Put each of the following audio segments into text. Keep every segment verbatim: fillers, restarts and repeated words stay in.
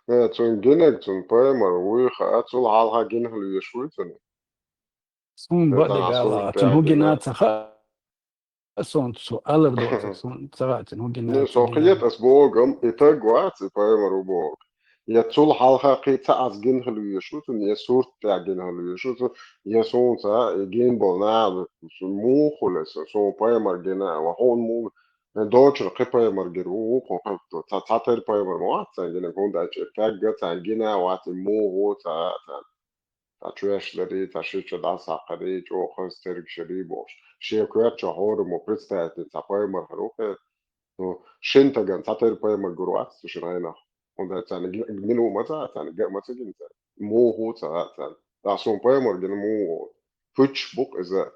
Э, цунна гинарг, цунна пайхамар вуй хаа, цул хьалха гина хила везаш вуй цунна? Суна бакъдерг ала, цунна хӀун гина ца хаьа, суна цо алар доцург, суна ца хаьа, цунна хӀун гина. Ну, со кхета, ас боху-м, и таг вац, и пайхамар ву боху. Я цул хьалха кхин цхьа аз гина хила везаш ву цунна, я сурт тӀехь гина хила везаш ву цунна, я суна ца, и гина болу наха, муха хуьлу аса, суна пайхамар гина, ва хьуна муха, я доцург кхин пайхамар гина ву, ву кху хилла, цхьа, цхьатера пайхамар ма вац царна гина, хӀунда аьлча и таг царна гина а вац, и муха ву ца хаьа царна. Цхьа чоьш ларий, цхьа ши чо дӀасаккхарий, чӀогӀа хаза тергаш ярий бохуш. Шен коьрта чохь хӀораммо представитель цхьа пайхамар хир ву хета. Ну, шина тагана цхьатера пайхамар гур вац цу шина хенахь. ХӀунда аьлча царна гина а ма ца хаьа царна, гина а ма ца гина царна. Муха ву ца хаьа царна. Ткъа суна пайхамар гина муха ву? Пуьчча бу-кх иза.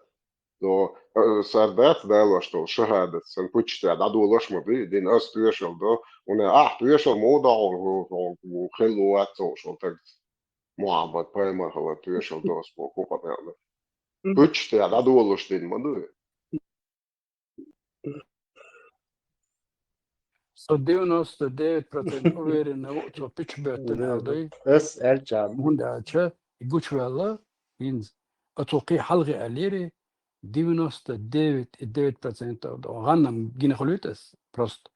Но, э, сар дац далош долу шахӀадат, сан пуьчча тӀехь дӀадолош ма ду, дина ас тоьшалла до. ХӀунда ахь тоьшалла ма ду хьуна, хьуна хилла вац цо шун тагца. Мухьаммад пайхамар хилла тоьшалла до ас боху, хӀун къамел ду? Пуьчча тӀехь дӀадолуш дина ма ду. Со девяносто девять процентов уверенный ву, цо пуьчча боьттина аьлла дуй. Ас аьлча. ХӀунда аьлча и гучуваьлла, хӀинца, оцо кхин хьалхе аьллера, девяносто девять и девять процентов до. ГӀанна-м гина хуьлуьйту ас, просто.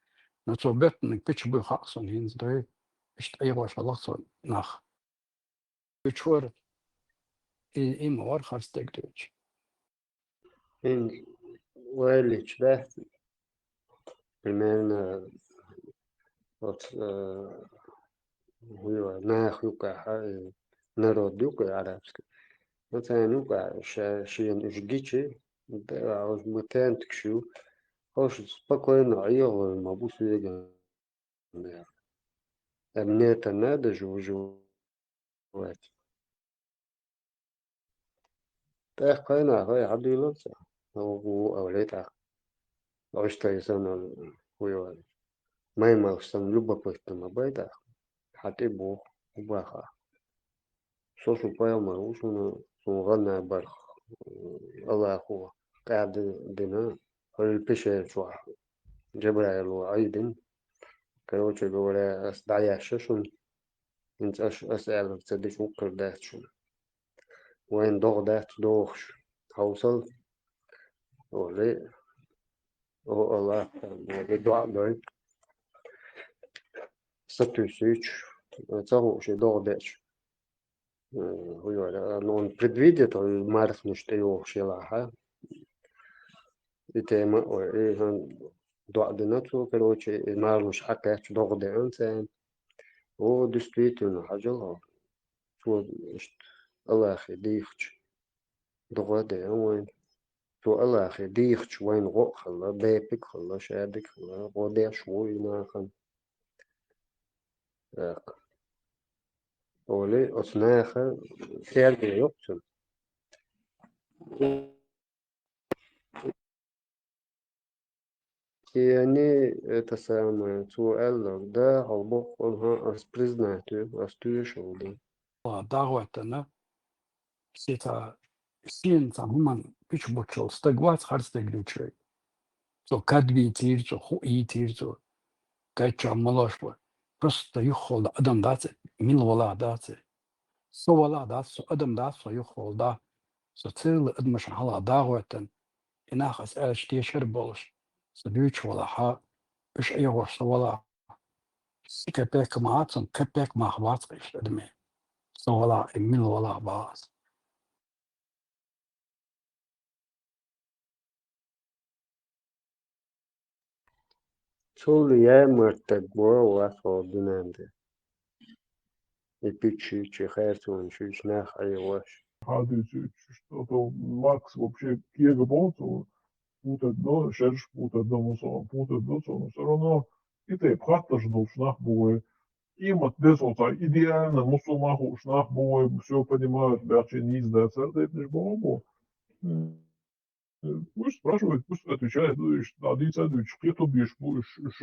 Но цо боьттинарг пуьчча буй хаьа суна хӀинца дуй. Иштта Ӏехош хилла цо нах. Дуьйцуш вара, и, и ма вара харц дерг дуьйцуш. ХӀинца вай лечу дац, примерно, оцу, э, хӀун ю, нах юкъахь, э, народ юкъахь арабский. Оцу царна юкъахь ша-, шена уьш гичи, да, уьш ма тентакаш ю, хӀорш спокойно Ӏехалур ма бу соьгара. Да. Э, мне это надо же выживать. ТӀаккха кхайна хӀой хьадуьйлура цо. Ву, ву, алий тӀаккха. Ишта и санна, хӀун ю аьлла. Маймалш санна любопытно ма бай тӀаккха. Хьан тӀе боху, хӀун баха. Со шун пайхамар ву, шуна, шуна гӀанна барх, э, Аллахо къаьда дина, хӀара пещера чохь Джабраило Ӏийдина. Короче говоря, ас дӀаешша шуна, хӀинца аш, ас аьлларг ца дича вукхуьр дац шуна. Вайн догӀа дац дохуш, хьовсал, олий, о Аллах, олий, доӀа дой. Сатуьйсуьйтуш, ца хууш и догӀа деача. Э, хӀун ю аьлла, ну, он предвидит, он марханаш тӀейогӀуш елахь. И тема, ой, и хӀан доӀа дина цо, короче, и марханаш хьакхаьчча догӀа деана царна. О, действительно, хьажал хьо. Цо иштта Аллахе дийхача догӀа деана вайна. Цо Аллахе дийхача вайна гӀо а хилла, бепиг а хилла, шадиг а хилла, гӀо деш ву и нахана. Так. Олий, оцу наха терго йоккхучун. И они, это самое, цо аьлла, да, хьал боккъал, хӀа, ас признать ю, ас тоьшалла ду. Ва дагӀоттана, сета, сен цхьа хӀуман пуьчбучул стаг вац харц дерг дуьйцург. Цо кад бийцийра цо, хӀу ийцийра цо, кайччохь молош бу. Просто юххалла адам дац, мила вала дац. Со вала дац, со адам дац, со юххалла да. Со церла адамашна хьалха дагӀоттана, и нах ас аьлча тешар болуш, со дуьйцуш валахьа, уьш Ӏехош со валахь. Си капек ма цунна, капек мах бац иштта адаме. Со валахь, и мила валахь бац. Цул ямартаг бо вац хӀора дуьненна тӀе. И пиччи, и хаьрцонаш, и нах Ӏехош. Хьан дуьйцуьйтуш, что Маркс вообще кега боху цо, путать до, шераш путать до, мусо путать до цо, но всё равно и тайпа хаттарш долуш нах бу вай. Къемат де цо цхьа идеально мусо ма хууш нах бу вай, всё понимают, баьхчи нийса дац цара тайпанаш боху бу. М, пусть спрашивает, пусть отвечает, ну, и что, дийца дуьйцуш, кхето беш бу уьш, уьш,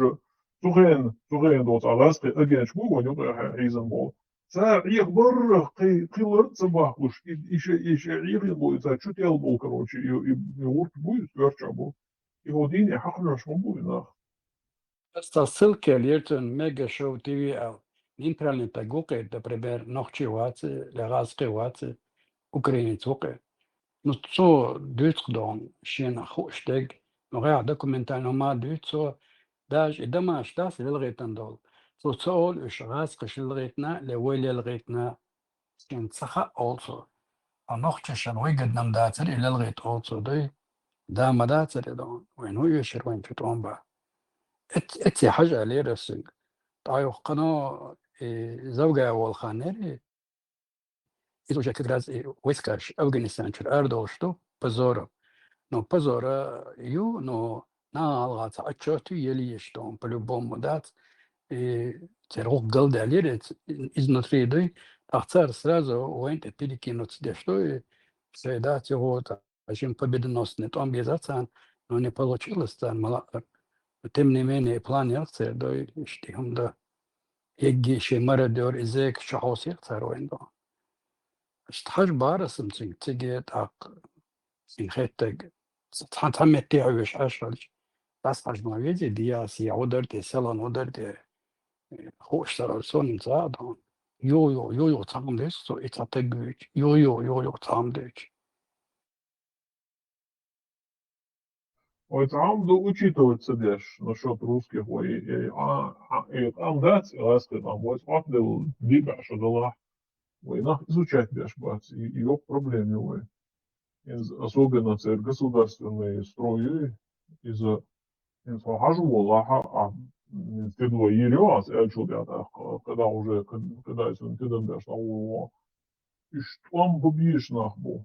цу хенан, цу хенан доцу а гӀазкхи агенташ бу вайн юкъахь хьийзам болу. Цара Ӏеха баррах кхин, кхин лар а ца баккхуш, и, и ше, и ше Ӏехийна болу, и цара чу тӀел болу, короче, и, и, и гӀурт бу, и коьртачохь бу. И хӀо дийне хьакхоьхьуш ма бу и нах. Аса ссылка лерчун Мега Шоу Т В аьлла. нейтральный таг ву-кх, например, нохчи вац, ле гӀазкхи вац, украинец ву-кх. Ну, цо дуьйцу-кх дона шена хууш дерг, ну, гӀехьа документально ма дуьйцу цо, даже и домашний дац лелгӀийтина долу. Цо ца олу уьш гӀазкхаша лелгӀийтина, ле вай лелгӀийтина, шена ца хаьа олу цо. Ткъа нохчашна выгодно-м дацара и лелгӀийта олу цо, дуй? Да, ма дацара и дона. Вайна хӀун оьшура вайна цу тӀом бан? Эц-, эццехь хьажа аьллера ас цуьнга. ТӀаккха юха кхано и Завгаев волу хан яра и. Иза уже как раз и войскаш Афганистан чуьра арадолуш ду, Пазоров. Ну, Пазоров ю, ну, наха гӀалгӀа цхьа отчет ю, елла езаш ду, по-любому дац. И церан гӀуллакх галдаьллера, ц-, изнутри дуй, тӀаккха цара сразу вайна тӀе перекинуться деш ду, и шайн дац, и гӀо, тӀаккха шен победоносный тӀом беза царна, но не получилось царна ма-лаъара. Тем не менее, план яра церан, дуй, иштта хӀума дан. Эгги шен мародёр, и зекаш чохь хьовсийра цара вайна дона. Иштта хьажа бахара ас-м цуьнга, цига тӀаккха шена хеттарг, цхьа, цхьа метте хьоьжуш Ӏаш хилча, дӀасахьажа ма везий, Диаси, я гӀо дара те, селан гӀо дара те, хууш ца хилча, цунна ца а дона. Юха-юха, юха-юха цхьа хӀума дуьйцу цо, и цхьа таг вуьйчу. Юха-юха, юха-юха цхьа хӀума дуьйцу. Вай цхьа хӀума ду учитывать ца деш насчёт русских, вай, э, а, а, э, къам дац, э, гӀазкхи къам, вай цхьаьхьделла дийцахь шо делахь, вай нах изучать деш бац, и, и йоккха проблема ю вай. Иза особенно церан государственный строй ю, иза, иза хьо хьажа волахь, а, м, тидам йийр ю ас аьллачул тӀаьхьа, тӀаккха, когда уже, кад-, когда иза тидам беш дӀагӀо, уьш тӀом бан безаш нах бу.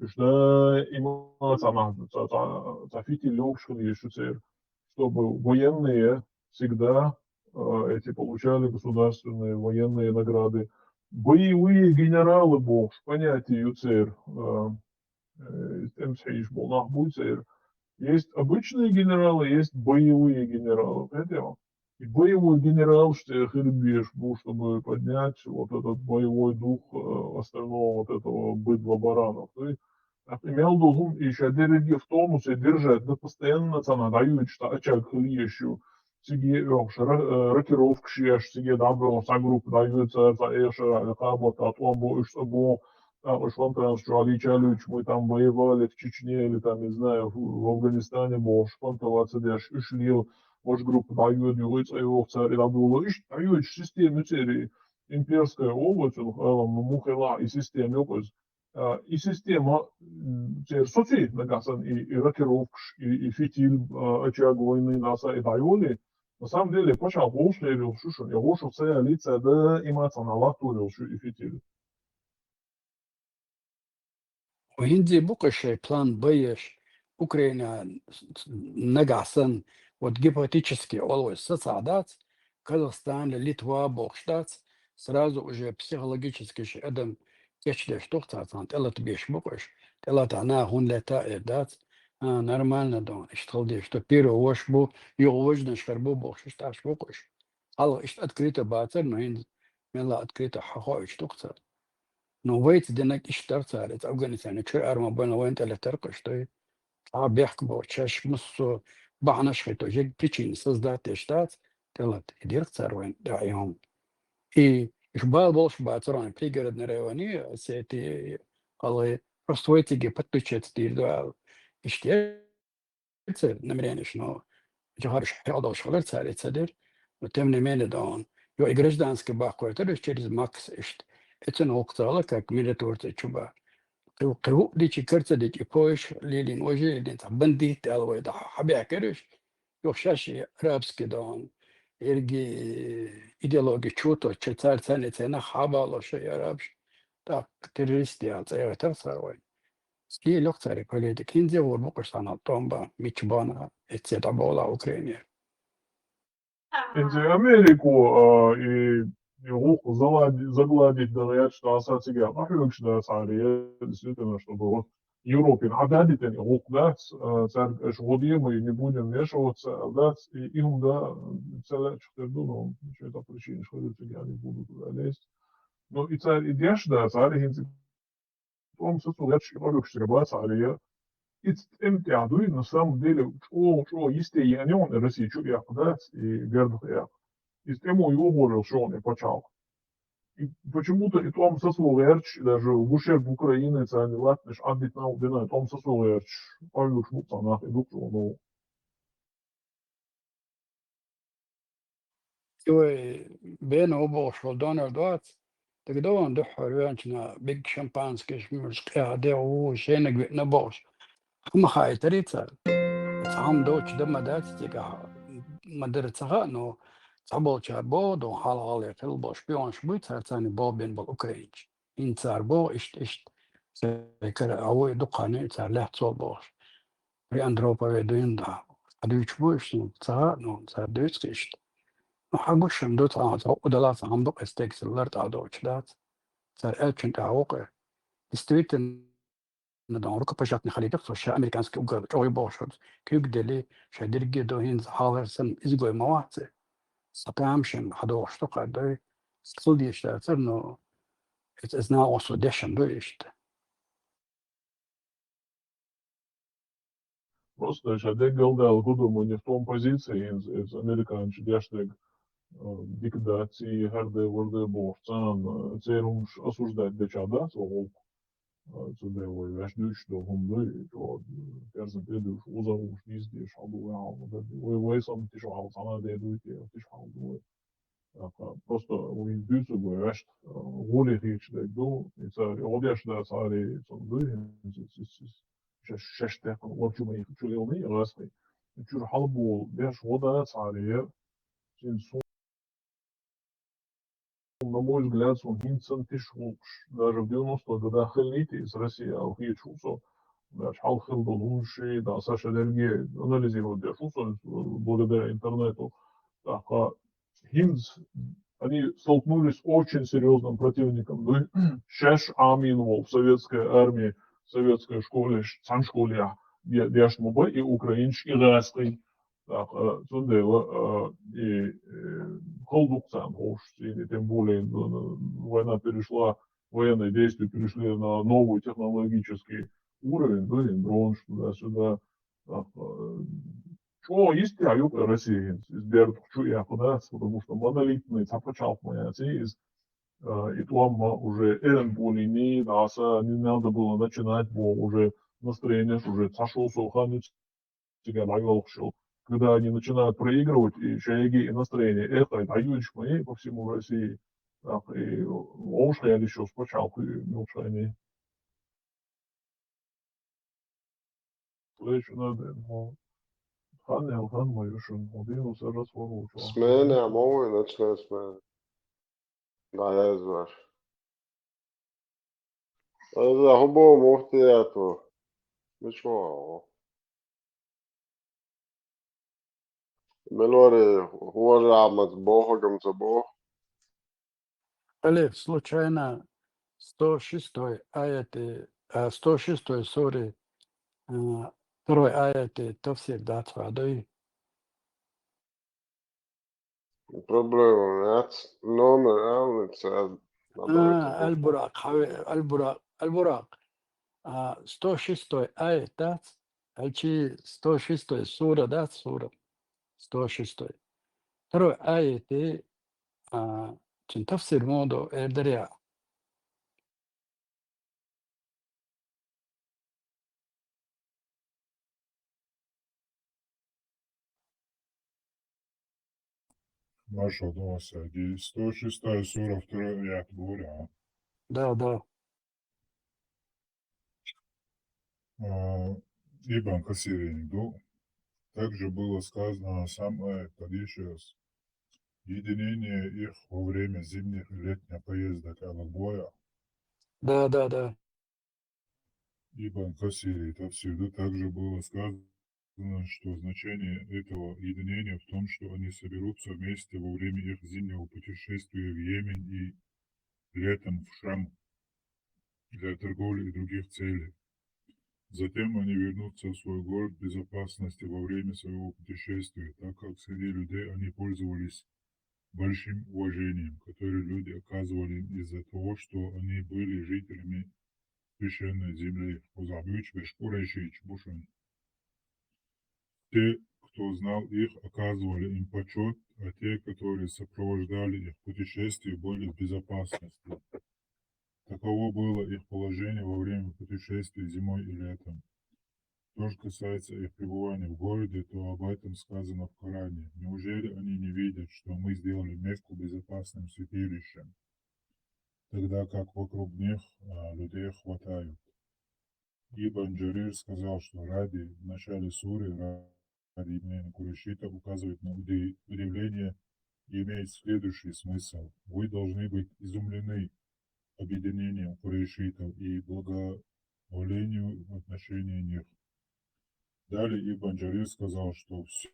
Уьш даима цхьа нах, цхьа, цхьа, цхьа фитиль лоьхуш хила езаш ю церан, чтобы военные всегда, э, эти получали государственные военные награды. Боевые генералы бохуш понятие ю церан, э, э, тӀемца хьийзаш болу нах буй церан. Есть обычные генералы, есть боевые генералы. Понимаете? И боевой генералаш церан хила безаш бу, чтобы поднять вот этот боевой дух, э, остального вот этого быдла баранов. То есть, а, имел в виду, и ещё дерриге в тонусе держать, да, постоянно цхьана дӀаюьйтуш цхьа очаг хила езаш ю. Циге оьхуш ра-, э, рокировкаш еш, циге дӀабоьлхуш цхьа группа дӀаюьйцу, цхьа эшара, кхаба, тӀом бо, уьш цӀа бо, тӀаккха уьш фронтанаш чохь лийча а луьйчу, мы там воевали в Чечне или там, не знаю, в, в Афганистане бохуш, фронтоваться деш, уьш лела, важа группа дӀайоьду, юха и цӀа йоху цара, и дӀадоло. Иштта дӀайоьдуш система ю церан, имперская олу цунах, алам, ну, мухь хилахь и система йокъуз. А, и система, м, церан соций, нагахь санна и, и рокировкаш, и, и фитиль, а, очаг вайнийн дӀаса и дӀайолий. На самом деле, пачхьалкх вовшах лерина шу шуна, я вовшах ца ялийца, да, и ма цхьана латтор йолуш ю и фитиль. ХӀинца бу-кх шайн план Б еш, Украина с-, с-, нагахь санна, вот гипотетически олуш сацахь дац, Казахстан, Литва бохуш дац, сразу уже психологически ши адам кечдеш ду-кх царна, тӀелата беш бу-кх уьш. ТӀелатахь наха хӀунда летта а эр дац. А, нормально ду, иштта хила дезаш ду. Первый ваша бу, юха важнаш хир бу бохуш, иштта Ӏаш бу-кх уьш. Хьалха иштта открыто бацара, но хӀинца мелла открыто хьахоуьйтуш ду-кх цара. Ну, вайца динарг иштта дара цара, иза Афганистане чуьра ара ма баьлла вайна тӀелетара-кх уьш, дуй. Цхьа бехк боцуш, шаьш массо бахьанаш хӀиттош, ерг причина создать деш дац, тӀелата. И дира-кх цара вайна тӀехь и хӀума. И уьш бала болуш бацара вайн Пригородный районе, Осети, гӀалгӀай, просто вай цига подключаться дийр ду аьлла. Иштта яра церан намеренеш, но жихарш хьекъал долуш хилар цара, и ца дира. Но тем не менее, да он. Йо, и гражданский баккхойтар уьш через Макс иштта. Эцан гӀуллакх ца хилар, как Миротворца чу бан. Кхин, кхин хӀуъа дичи, кара ца дичи, и Польша лелийна, важа лелийна, цхьа бандит аьлла вай дӀа хьабаьхкира уьш. Юха шаьш и арабский, да он, ерриге идеология чу а тоттуш, цара царна цхьа нах хьабало шайн арабаш, тӀаккха террористы аьлла цӀе а гӀоьттира цара вайна. Стиль йоккха цара политика. ХӀинца а гӀур бу-кх уьш цхьана тӀом бан, мичча бахана, эццехь дӀаболу Украинера. ХӀинца Америко, а, и, и гӀуллакх залади-, загладить дан гӀерташ дӀаса цига къахьоьгуш дац цара, я, действительно, чтобы вот Европин Ӏададитина и гӀуллакх дац, а, цаьрга аша гӀо де, мы не будем вмешиваться, аьлла дац, и, и хӀума дан ца лаьтташ хир ду, но шайн тӀе причинаш хир ю цига, они будут туда лезть. Но и цара и деш дац, цара хӀинца тӀом сацо лаьтташ и къахьоьгуш цига бац цара, я. Иза тӀеман тӀехь дуй, на самом деле, чӀогӀа, чӀогӀа йисте еана ю хьуна, Россия чу эккха дац, и гердах эккха. Иза тӀема юхавожал шоана и пачхьалкх. И почему-то и тӀом сацо гӀерташ, даже в ущерб Украины царна латтанаш Ӏадбитина а бина, и тӀом сацо гӀерташ, къойлуш бу цхьа нах и дукха чӀоагӀа. Вай бена ву бохуш волу донор вац, дагадогӀу дуьххьара веанчунна биг шампанскеш, муьлш къеха дегӀ ву, шенаг веана бохуш. Хьан ма хаийтарий цара? Цхьа хӀума доцуш дан ма дац цигахь, ма дара ца хаьа, но цхьаболчара боху, ду хьалха гӀалгӀай хилла болу шпионаш буй цара, царна болх бина болу украинцаш. ХӀинца цара боху, иштта, иштта, сайн кара а ву и дукха хан, цара лаьцна бохуш. При Андропове дуьйна дӀа. Хьан дуьйцуш бу иштта, ца хаьа, ну, цара дуьйцу иштта. Ну, хьан гуш ду, цхьа, цхьа удалаца хьан бу, эс текст лар тӀехь доцуш дац. Цара аьллачун тӀехь ву кху. Действительно, дон рукопожатный хилийта, со ша американский угар чӀогӀа бохуш, куьг дели, ша дерриге до хӀинца хьалхара санна изгой ма вац. Сан тамашийна хьан дохуш ду кхаьдой, стхил деш дацара, но эца, эца нагӀо со дешна ду иштта. Просто ша деггал даьлла хӀу ду, ма не в том позиции, из, из американцы деш дерг, э, дика дац, и хӀара дай, вара дай бохуш, царна, э, церан хӀумаш осуждать деча дац вай гӀуллакх. Э, цу дай вай ваьш дуьйцуш долу хӀума дуй, и чӀогӀа, э, керзан тӀе дуьйцуш, уза хӀумаш дийца дезаш хьал ду вай хьалха ма дац. Вай, вай санна тиша хьал, цхьана а дай дуй те, тиша хьал ду вай. ТӀаккха просто вайна дуьйцург вай ваьшна, а, гӀоле хеташ дерг ду, и цара и гӀо деш дац, цара и цунна дуй, шаьш, шаьш текхна орчу ма йихна чу лелний гӀазкхий. Чуьра хьалаболу беш гӀо дац, цара я, цуьнан су-, на мой взгляд, суна хӀинца санна тиша гӀуллакхаш, даже в девяностых годах хиллийта иза Россия, ала хеташ ву со, даже хьалха хилла долу хӀуманаш, да, Саша Дерге анализировать деш ву со, благодаря интернету. ТӀаккха хӀинца они столкнулись с очень серьёзным противником. Ну, шаьш Ӏамийна волу в советской армии, советской школе, цхьана школехь де-, деш ма бай и украинцаш, и гӀазкхий. Так, э, цундела, э, и, э, хала ду-кх царна ховшаш, и тем более, э, война перешла, военные действия перешли на новый технологический уровень, ну, и дронаш туда-сюда. Так, э, чӀогӀа йистехь ю-кх Россия хӀинца, иза бердах чу эккха дац, потому что монолитный цхьа пачхьалкх ма яц иза, а, и тӀом ма уже эрна болийний, дӀаса не надо было начинать, бо уже настроениеш уже цхьа шо со хан ю цигахь дӀайолхуш йолу. Когда они начинают проигрывать, и шайги и настроение эхой дӀаюьйцуш ма яй по всему России, так, и вовшахъяьлла йиш йолуш пачхьалкх ю и муьлххачу хенахь. Лечу надо, ну, хан ял хан ма ю шуна, ну, дину саррас варучу. Смена ма ву, начинай смена. Да, я звар. Аза хӀун боху муфтиято? Мича вахьа? Мелори хӀора Ахьмад бохург ца боху? Али, случайно сто шестой аяти, а, сто шестой сури, а, второй аяти тафсир дац хьо дуй? Проблема яц. Номер алица. А, Аль-Буракъ, хьаве-, Аль-Буракъ, Аль-Буракъ. А, сто шестой аят дац? Алчи сто шестой сура дац, сура? Сто шестой. Второй аяти, а, цуьнан тафсир муха ду, эр дарий ахь? Маршал, дома сади. Сто шестая сура, второй аят говорю, а? Да, да. А, Ибн Касирин, да. Также было сказано, сам аят, подъезд. Единение их во время зимних и летних поездок, а, в боя. Да, да, да. Ибн Касири тафсирда также было сказано, что значение этого единения в том, что они соберутся вместе во время их зимнего путешествия в Йемен и летом в Шам для торговли и других целей. Затем они вернутся в свой город безопасности во время своего путешествия, так как среди людей они пользовались большим уважением, которое люди оказывали им из-за того, что они были жителями священной земли. Хузахь буьйцуш берш къурайшийча бу шуна. Те, кто знал их, оказывали им почёт, а те, которые сопровождали их в путешествии, были в безопасности. Таково было их положение во время путешествий зимой и летом. Что же касается их пребывания в городе, то об этом сказано в Коране: «Неужели они не видят, что мы сделали Мекку безопасным святилищем, тогда как вокруг них, а, людей хватают?» Ибн Джарир сказал, что ради в начале суры, ради имени курайшитов, указывает на уди-, удивление и имеет следующий смысл: «Вы должны быть изумлены объединением курайшитов и благоволению в отношении них». Далее Ибн Джарир сказал, что все,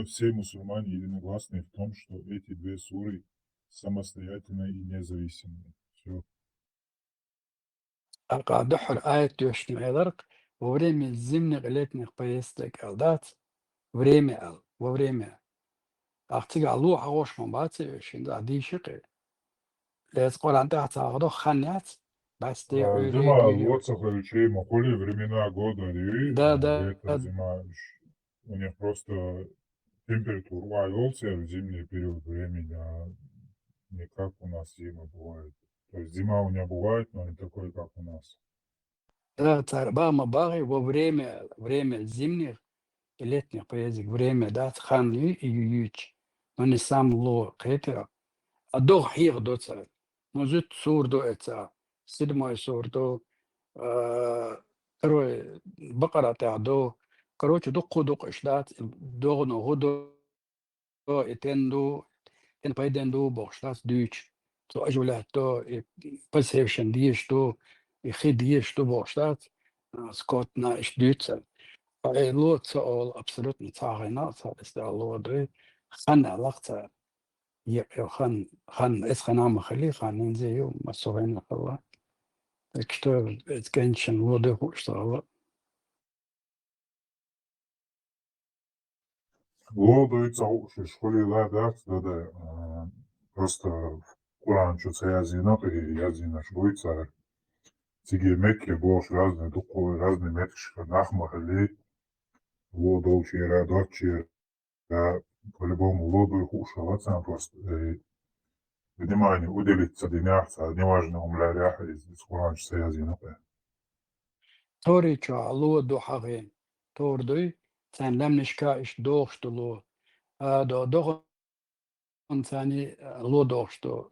все мусульмане единогласны в том, что эти две суры самостоятельны и независимы. Все. Акъа духьар аят дешни эларк, во время зимних и летних поездок алдац, время ал, во время. Ахцига алу хагош ман бац вешин да диши кы. Лез Коран тахт сагадо хан яц, бас де А, уйре Зима, дюйре. вот сахалчи, макули времена года, да, Да, а, да, лето, да. Зима, ш-, у них просто температура вайолся в зимний период времени, а не как у нас зима бывает. То есть зима у них бывает, но не такой, как у нас. Да, цар ба ма баги во время, время зимних и летних поездок, время, да, хан и юич. Но не сам ло кхетера. А дох хир до цар. Музыт сур до эца. Седьмой сур до, э, второй Бакъара та до. Короче, духу духу иш дац, догну гудо, и тен ду, тен пайден ду бохш дац дюйч. Цо ажулят до, и посевшен деш ду, и хи деш ду бохш дац, а, скот на иш дюйца. А и ло ца ол абсолютно цагайна, ца эста ло ду, хан алакца. Е, е, хан, хан, эс хана махали, хан инзе ю, масугайна хала. Так что, эс кенчен ло ду хуш сала. Ло дуй цау шиш хули ла дац, да, да, а, просто Коран чу ца язина, то и язина шуй цар. Циге Мекке бош разный духу, разный меткшка нах махали. Ло долчера, дочера, по-любому ло дуй хуш ла цан просто, э, внимание уделить ца динях, ца неважно умлярях из, из Коран чу ца язина. Тори чо ло ду хагин. Тор дуй, цан лемнишка иш дохш ду ло. А, до, дохн цани, а, ло дохш ду.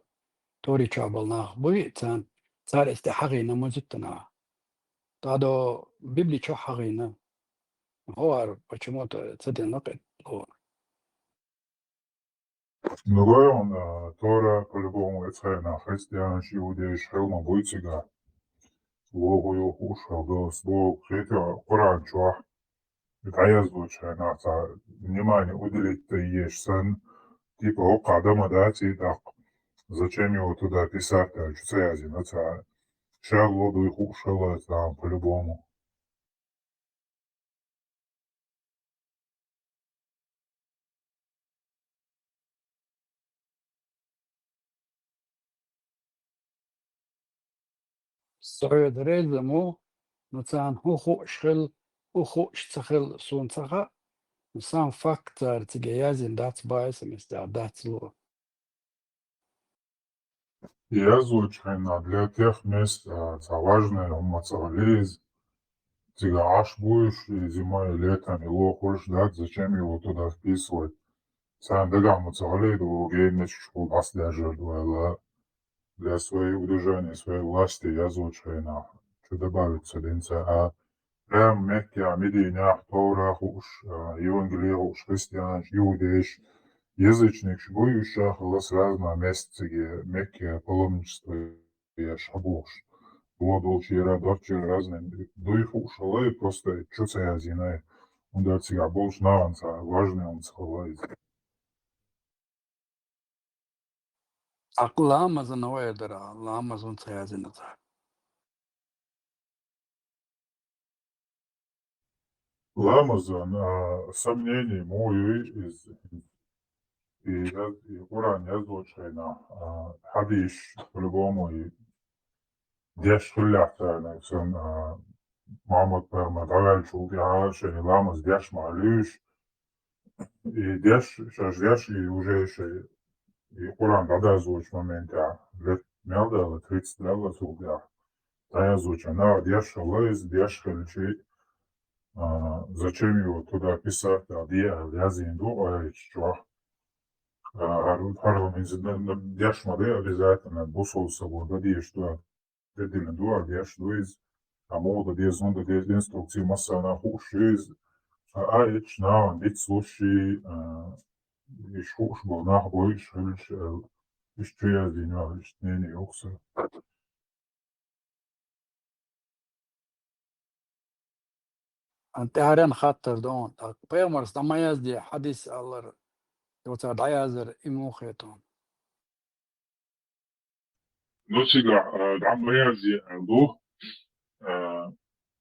Тори чо бал нах буй, цан, цар эста хагина музыттана. Та до Библи чо хагина. Хоар, почему-то ца ден лакет ло. Ну, говорю, он, а, Тора, по-любому, это хрена, христиан, иудеиш, хелма, буйцига. Логу ю хуш, хелдос, ло, хетя, Коран чуа. Это язлучая нация. Внимание уделить ты ешсан. Типа, о, кадама, да, ти так. Зачем его туда писать, да, чё ца язина, ца. Ща ло дуй хуш, хела, там, по-любому. Совет реза му, ну, цан ху хуш хел, ху хуш ца хел сун ца ха, ну, сам факт цар циге язин дац байса места дац ло. Язлучхайна для тех мест, а, ца важное, умма ца вализ, цига аш буйш, и зимой, и летом, и ло хуш дать, зачем его туда вписывать? Цан дагаму ца валид, у гейнмеш школ бас дяжер дуэла. Для своей удержания, своей власти язлучхайна. Чё добавить ца динца, а? Прям Мекке, Медине, Тора хуш, а, Евангелие хуш, христиан, иудеиш, язычник, шбуй уша, хала сразу мест циге, Мекке, паломничество, я шабуш. Ло долчера, дочера разные. Дуй хуш, хала, и просто чё ца язина. Унда цига больше на ванца, важный он ца хала. Ак ламазан вайдара, ламазан ца язина ца. Ламазан, а, сомнений муй из, и яз-, и Коран язлучхайна, а, хадиш, по-любому, и деш хулляхтана, сон, а, Мамад Парма, Давал Чулги, а, шей ламаз деш малюш, И деш, шаьш деш, и уже шоай, и Къуръан дӀадоаладеча моментехь, лет мел даьлла, тридцать даьлла цул тӀаьхьа. ДӀаяздеча наха деш хилла иза, деш хилча, а, зачем его туда писать, аьлла, де аьлла, язйина ду аят чохь. А, хӀара, хӀара хӀума иза н-, н-, деш ма ду обязательно, бусалба саго дан дезаш ду, де диллина ду, а деш ду иза. А муха дан деза, хӀунда дан деза, инструкци массарна хууш ю иза. А аят нахана дицлуш и, а, уьш хууш болу нах бойуш хилча, аьлла, уьш чу яздина, аьлла, иштта мнение йоккху сан. ТӀаьхьаренна хаттар ду хьуна, тӀаккха пайхамарс дӀа ма язде хьадис алар, цо дӀаяздинарг и муха хета хьуна? Ну, цигахь, а, дӀа ма язде аьлла ду, а,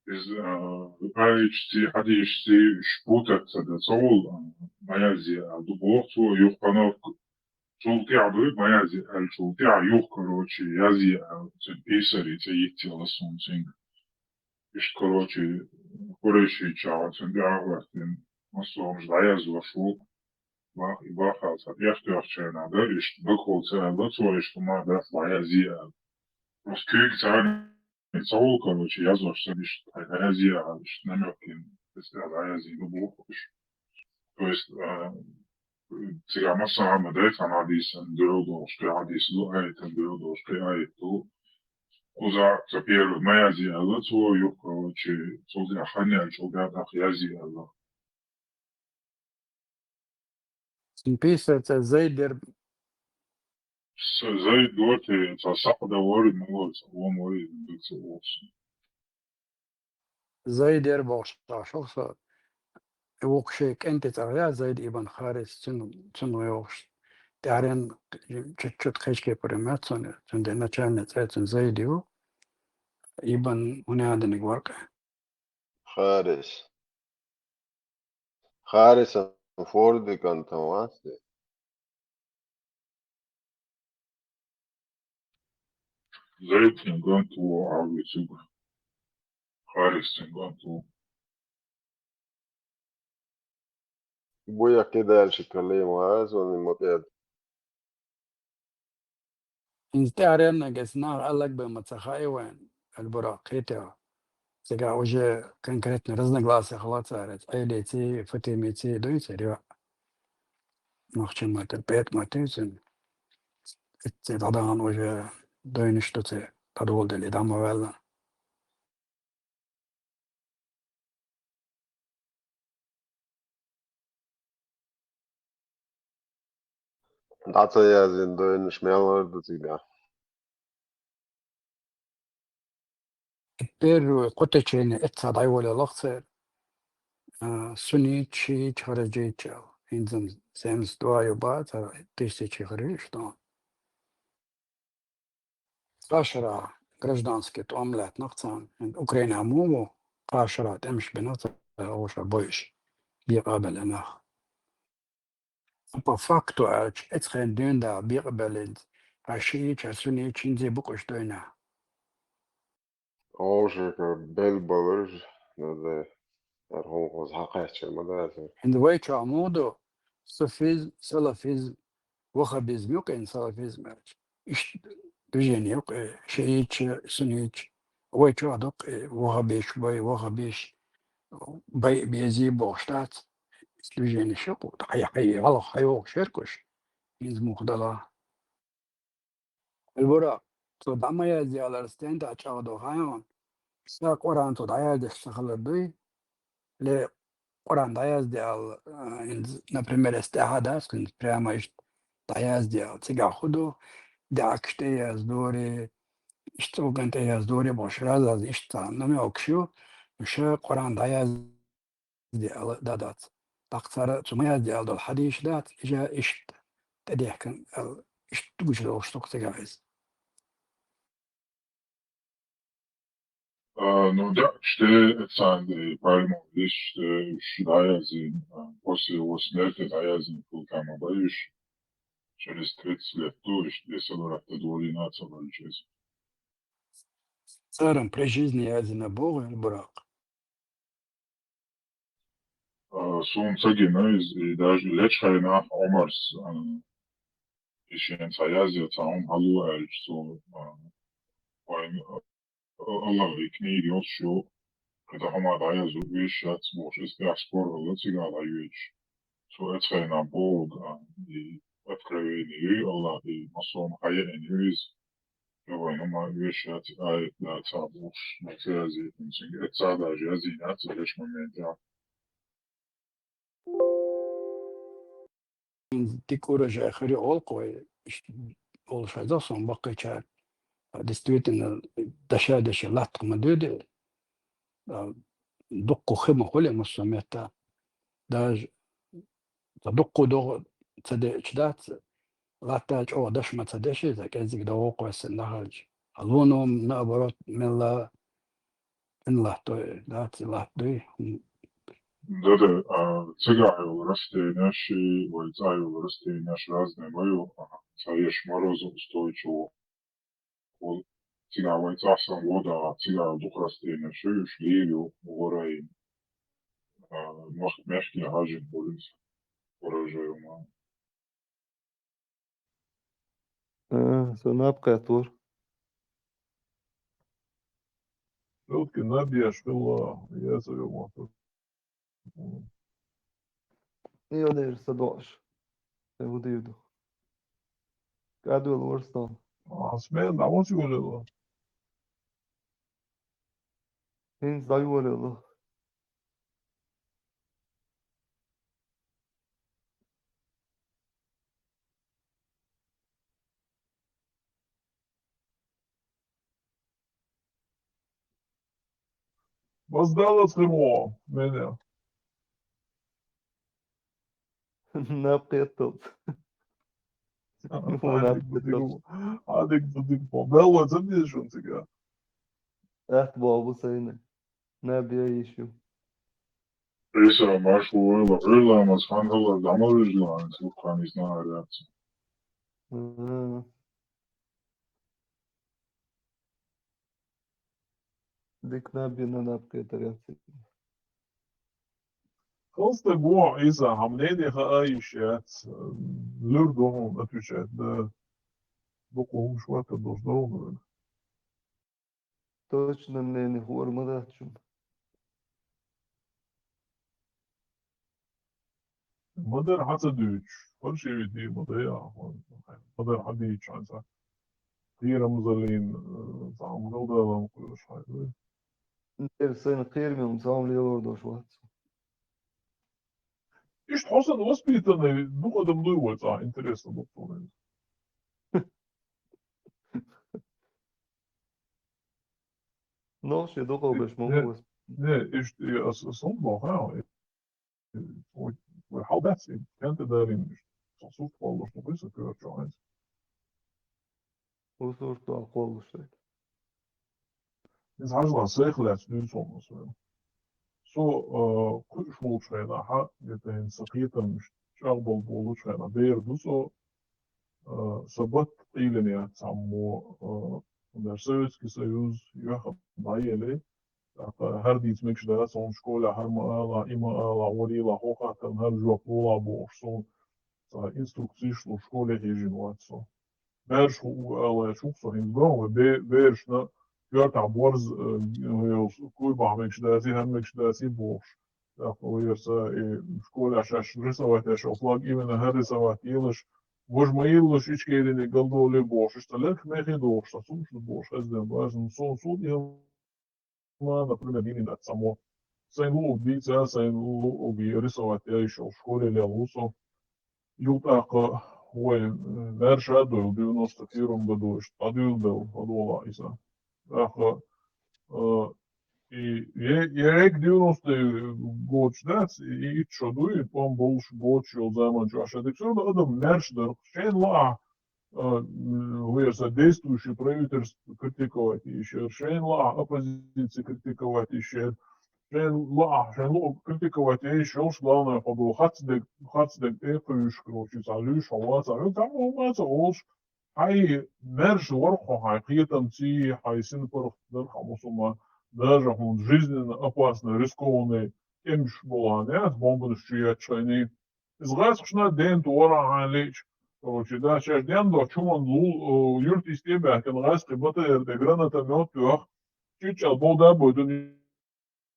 иза, а, аяташций, хьадисашций уьш путаться дан ца волу, а, ма язде аьлла ду боху цо, юха кхана Цул тӀаьхьа дуй, ма язъе аьллачул тӀаьхьа юха, короче, язъе аьлла, цуьнан писарий цӀе йицъелла суна цуьнга. Иштта, короче, Къурайшича цуьнан тӀе а хӀоьттина, массо а хӀумаш дӀаяздеш ву, бах-, баххалца тӀехтоьхчарна дара, иштта дагахь ца аьлла цо, иштта хӀума дац, дӀаязъе аьлла. Просто куьйга царна ца волу, короче, яздеш санна иштта, хьайн дӀаязъе аьлла, иштта намёк йина, эццахь дӀаязйина боху уьш. То есть, а, цигахь массо а хӀума дай, цхьана хьадисан дуьхьал долуш кхин хьадис ду, аятан дуьхьал долуш кхин аят ду. Кхузахь цо первый ма язъе аьлла цо, юха, короче, цул тӀаьхьа хан яьлча, тӀаккха язъе аьлла. Цуьнан писаран цӀе Зайд яра. С-, Зайд вара те, цхьа Саъда вара, ма вара, цхьа вон вара, иза даг ца воху суна. Зайд яра бохуш, шух со. И вукху шен кӀентан цӀарах яра Зайд ибн Харис, цуьнан, цуьнан вай вохуш. ТӀаьхьаренна чуть-чуть кхечу кепара моьтту суна, цуьнан де начальный цӀе цуьнан Зайд ю. Ибн хӀун яздинарг вара-кх? Харис. Харис фордикан тан вац те? Зайд цуьнан кӀант ву, Ӏави цуьнга. Харис цуьнан кӀант ву. Буяккхи дальше калима азуни мукъед. ХӀинца тӀаьхьаренна гес наха аьлларг бен ма ца хаьа вайн, Аль-Буракъ, кхетий хьо. Цигахь уже конкретно разногласия хилла цара, Ӏелиций, Фатимиций дуьйцура, йоӀ. Нохчийн маттара ПетӀамат ю цуьнан. Эццахь дӀадахана уже дойнаш ду церан, дӀадоладелла, дӀа ма ваьлла. ДӀа ца яздина дойнаш мел лар ду цигахь? Первый кху течение эццахь дӀайолаелла-кх церан, а, сунниташ, шииташ, хариджиташ аьлла. ХӀинца-м семьдесят два ю бац, цара тысяча хаьржина ду. Кхаа шарахь гражданский тӀом лаьттина-кх царна. Украинехь муха ву, кхаа шарахь тӀемаш бина-кх цара, вовшах бойуш, бекъа а белла нах. По факту аьлча, эцу хенахь дуьйна дала бекъа беллинца, хьан шииташ, хьан сунниташ хӀинца а бу-кх уьш дойнехь. Вовшах белла баларш, ну да, хӀара хӀума хӀокхуза хьакхаьчча ма дац. ХӀинца вай чохь муха ду суфизм, салафизм, ваххабизм ю-кх, салафизм аьлча. Иштта движение ю-кх, шииташ, сунниташ. Вай чохь ду-кх, ваххабиш, вай ваххабиш, байа безий бохуш дац. Движение шу-кх, хьай, хьай, хьалха хьайогӀуш яра-кх уьш. ХӀинца муха дала. Аль-Буракъ, цо дӀа ма язде аьлларг стен тӀехь чӀагӀдо хаьий хьуна? Ша Къуръан цо дӀаяздеш ца хилар дуй? Ле, Къуръан дӀаязде аьлла, а, хӀинца, например, эс тӀаьхьа дац, хӀинца прямо иштта дӀаязде аьлла. Цигахь хӀун ду? ДаьӀахкаш тӀе яздори, иштта цӀоганна тӀе яздори бохуш, раз-раз иштта цхьа намёкаш ю, ша Къуръан дӀаяз- язде аьлла дан дац. ТӀаккха цара цу ма язде аьлла долу хьадисаш дац, иза иштта тӀедехкина аьлла, иштта гучудолуш ду-кх цигахь иза. А, ну да, что это самое, пальмовый лист, что дӀаяздина, а, после его смерти дӀаяздина хӀума ма бу уьш, через тридцать лет ду, уьш, если обратно дворина ца баьлча иза. Цара при жизни яздина боху, Аль-Буракъ. А, Суна ца гина иза, и даже лечу хенахь Ӏумарс, а, и шен цхьа язъяц, цхьа хӀума хьалу аьлча, цо, а, вайн, а, Аллахьан книга йолуш ю, кхин тӀе хӀума дӀаязо веш яц бохуш, иза тӀехь спор хилла цигахь дӀайоьдуш. Цо оцу хенахь бохург, а, и откровение ю, Аллахьан массо а хӀума хьаеана ю иза. Вайн хӀума веш яц, аят дацахь бохуш, ма ца язйина цуьнга, эццахь даже язйина яц лечу моментехь. Дика урожай хир ю олу-кх вай, иштта олуш хеза суна баккхийчара. Действительно, даша-даша латтах ма дуьйди, а, дуккха хи ма хуьлу массо а метта. Даже ца дуккха догӀа ца деача дац, латта чӀогӀа даш ма ца деши, ца кӀеззиг догӀа кхоьссина дахалча. Луно, наоборот, мелла ин латтой, дац и латт дуй. Да-да, а, цигахь йолу растенеш и вай цӀахь йолу растенеш разный ма ю, а, цхьа еш морозоустойчиво. Вол цигахь вай цӀахь санна водахь, цигахь дукха растенеш ю, уьш лийр ю, гӀорайна, а, мах-, мехке хьажина хуьлу иза, урожай ма. А, со наб кхеттора. Все-таки наб еш хилла, я зовёл мотор. Йо, дера, са дош. Се хӀу дийр ду? КӀадвелла вара стом. А, смена, а вон чу валело? ХӀинца дӀайолаело. База даллац хир ву, мене. Наб кхетталц. Хьан дика бу, дика бу. Хьан дика бу, дика бу. Белла ца деза шуна цига? Атта боху бу сайна. Наб яйиш ю. Иса, марш ву вайла, Ӏуьйламаз хан хилар дӀа ма вуьжла, ан цу хан иза нахара яц. Мгм. Дика наб йина, наб кхетар яц. Хала стаг ву хьо, Иса, хьан мнение хаа йиш яц, луьра ду хьуна отвечать, да, дукха хӀумаш хӀоттар долуш дара хьуна вайна. Точно мнение хуур ма дац шуна. Ма дара хьан ца дуьйцуш, фальшивый дийр ма дай ахьа, ма дара хьан дийцуш хьан ца. Кхерамзаллин, э, цхьа хӀума хила далам кхоьруш хьайна вай. Дера сайна кхерамел цхьа хӀума лелор долуш вац. Иштта хьо санна воспитанный дукха адам дуй вай цӀа, интересно ду-кх цунна. Нохчий дукха беш ма Не, ву вай. Не, иштта, и ас, ас хӀунда боху, хьа? Вай, вай хьал дац, и кента далийна иштта. Со сурт кхоллуш, ну, кхин са коьрта чохь хьайца. ХӀу сурт дол кхоллуш сайта. Иза хьажал, сайх лаьцна дуьйцу хьуна со. Со, а, кхуьуш волчу хенахь, я тайна сан кхетамаш чӀагӀбалла болучу хенахь, бер ду со, а, сан батт къийлина яц цхьаммо, а, даже Советский Союз юьхьа дӀаелли, тӀаккха хӀара дийца мегаш дац, хьуна школехь хӀара ма ала, и ма ала, варийла, хӀокхаттарна хӀара жоп лола бохуш, суна цхьа инструкцеш луш школе хьежина вац со. Бераш хӀу ала аьлча, хӀу со хӀинца гон вай бе-, берашна коьртахь борз, э, йолуш, куй бахьа мегаш дац, и хӀара мегаш дац, и бохуш. ТӀаккха вай ерса и школехь шаьш рисовать еш йолу флаг, именно хӀара рисовать елаш, важа ма йиллалаш, Ичкериниг галдолий бохуш, иштта лерг мехий дохуш, сан сумаш бохуш, хезден бажа, сон суд ма, например, йиллина дац цхьаммо. Сайн луург дийца, сайн луург рисовать яйиш йолу школе лелла ву со. Юха тӀаккха вай, м, маьрша а дойлу девяносто первом году, иштта дӀадуьйладелла, хӀадолахь иза. ТӀаккха, а, и е-, ерриг девяностый годаш дац, и, и итт шо дуй, и тӀом болуш, боцуш йолу заман чохь ша дика. Всё равно адам маьрша дара. Шайна лаахь, а, м, вай ерса действующий правительство критиковать йиш яра, шайна лаахь оппозиция критиковать йиш яра, шайна лаахь, шайна луъург критиковать яйиш йолуш, главное, хьо боху, хацдерг, хацдерг тӀе а кхуьйсуш, короче, цхьа луьйш хьо вацахь, хьо цхьаммо хӀума ца олуш, хьайн маьрша вара хьо, хьайн кхетамций, хьайн синпаргӀатдарх хьан мусулман, даже хьуна жизненно опасный, рискованный тӀемаш болу хьан яц, бомбанаш чу етташ хьайна. Иза гӀазкхашна ден тора хьан лиъча. Короче, да, шаьш ден до чуман лул, э, юрт йисте баьхкина гӀазкхи БТР тӀе гранатомёт тоьхна, чиччал бовда а бойдун,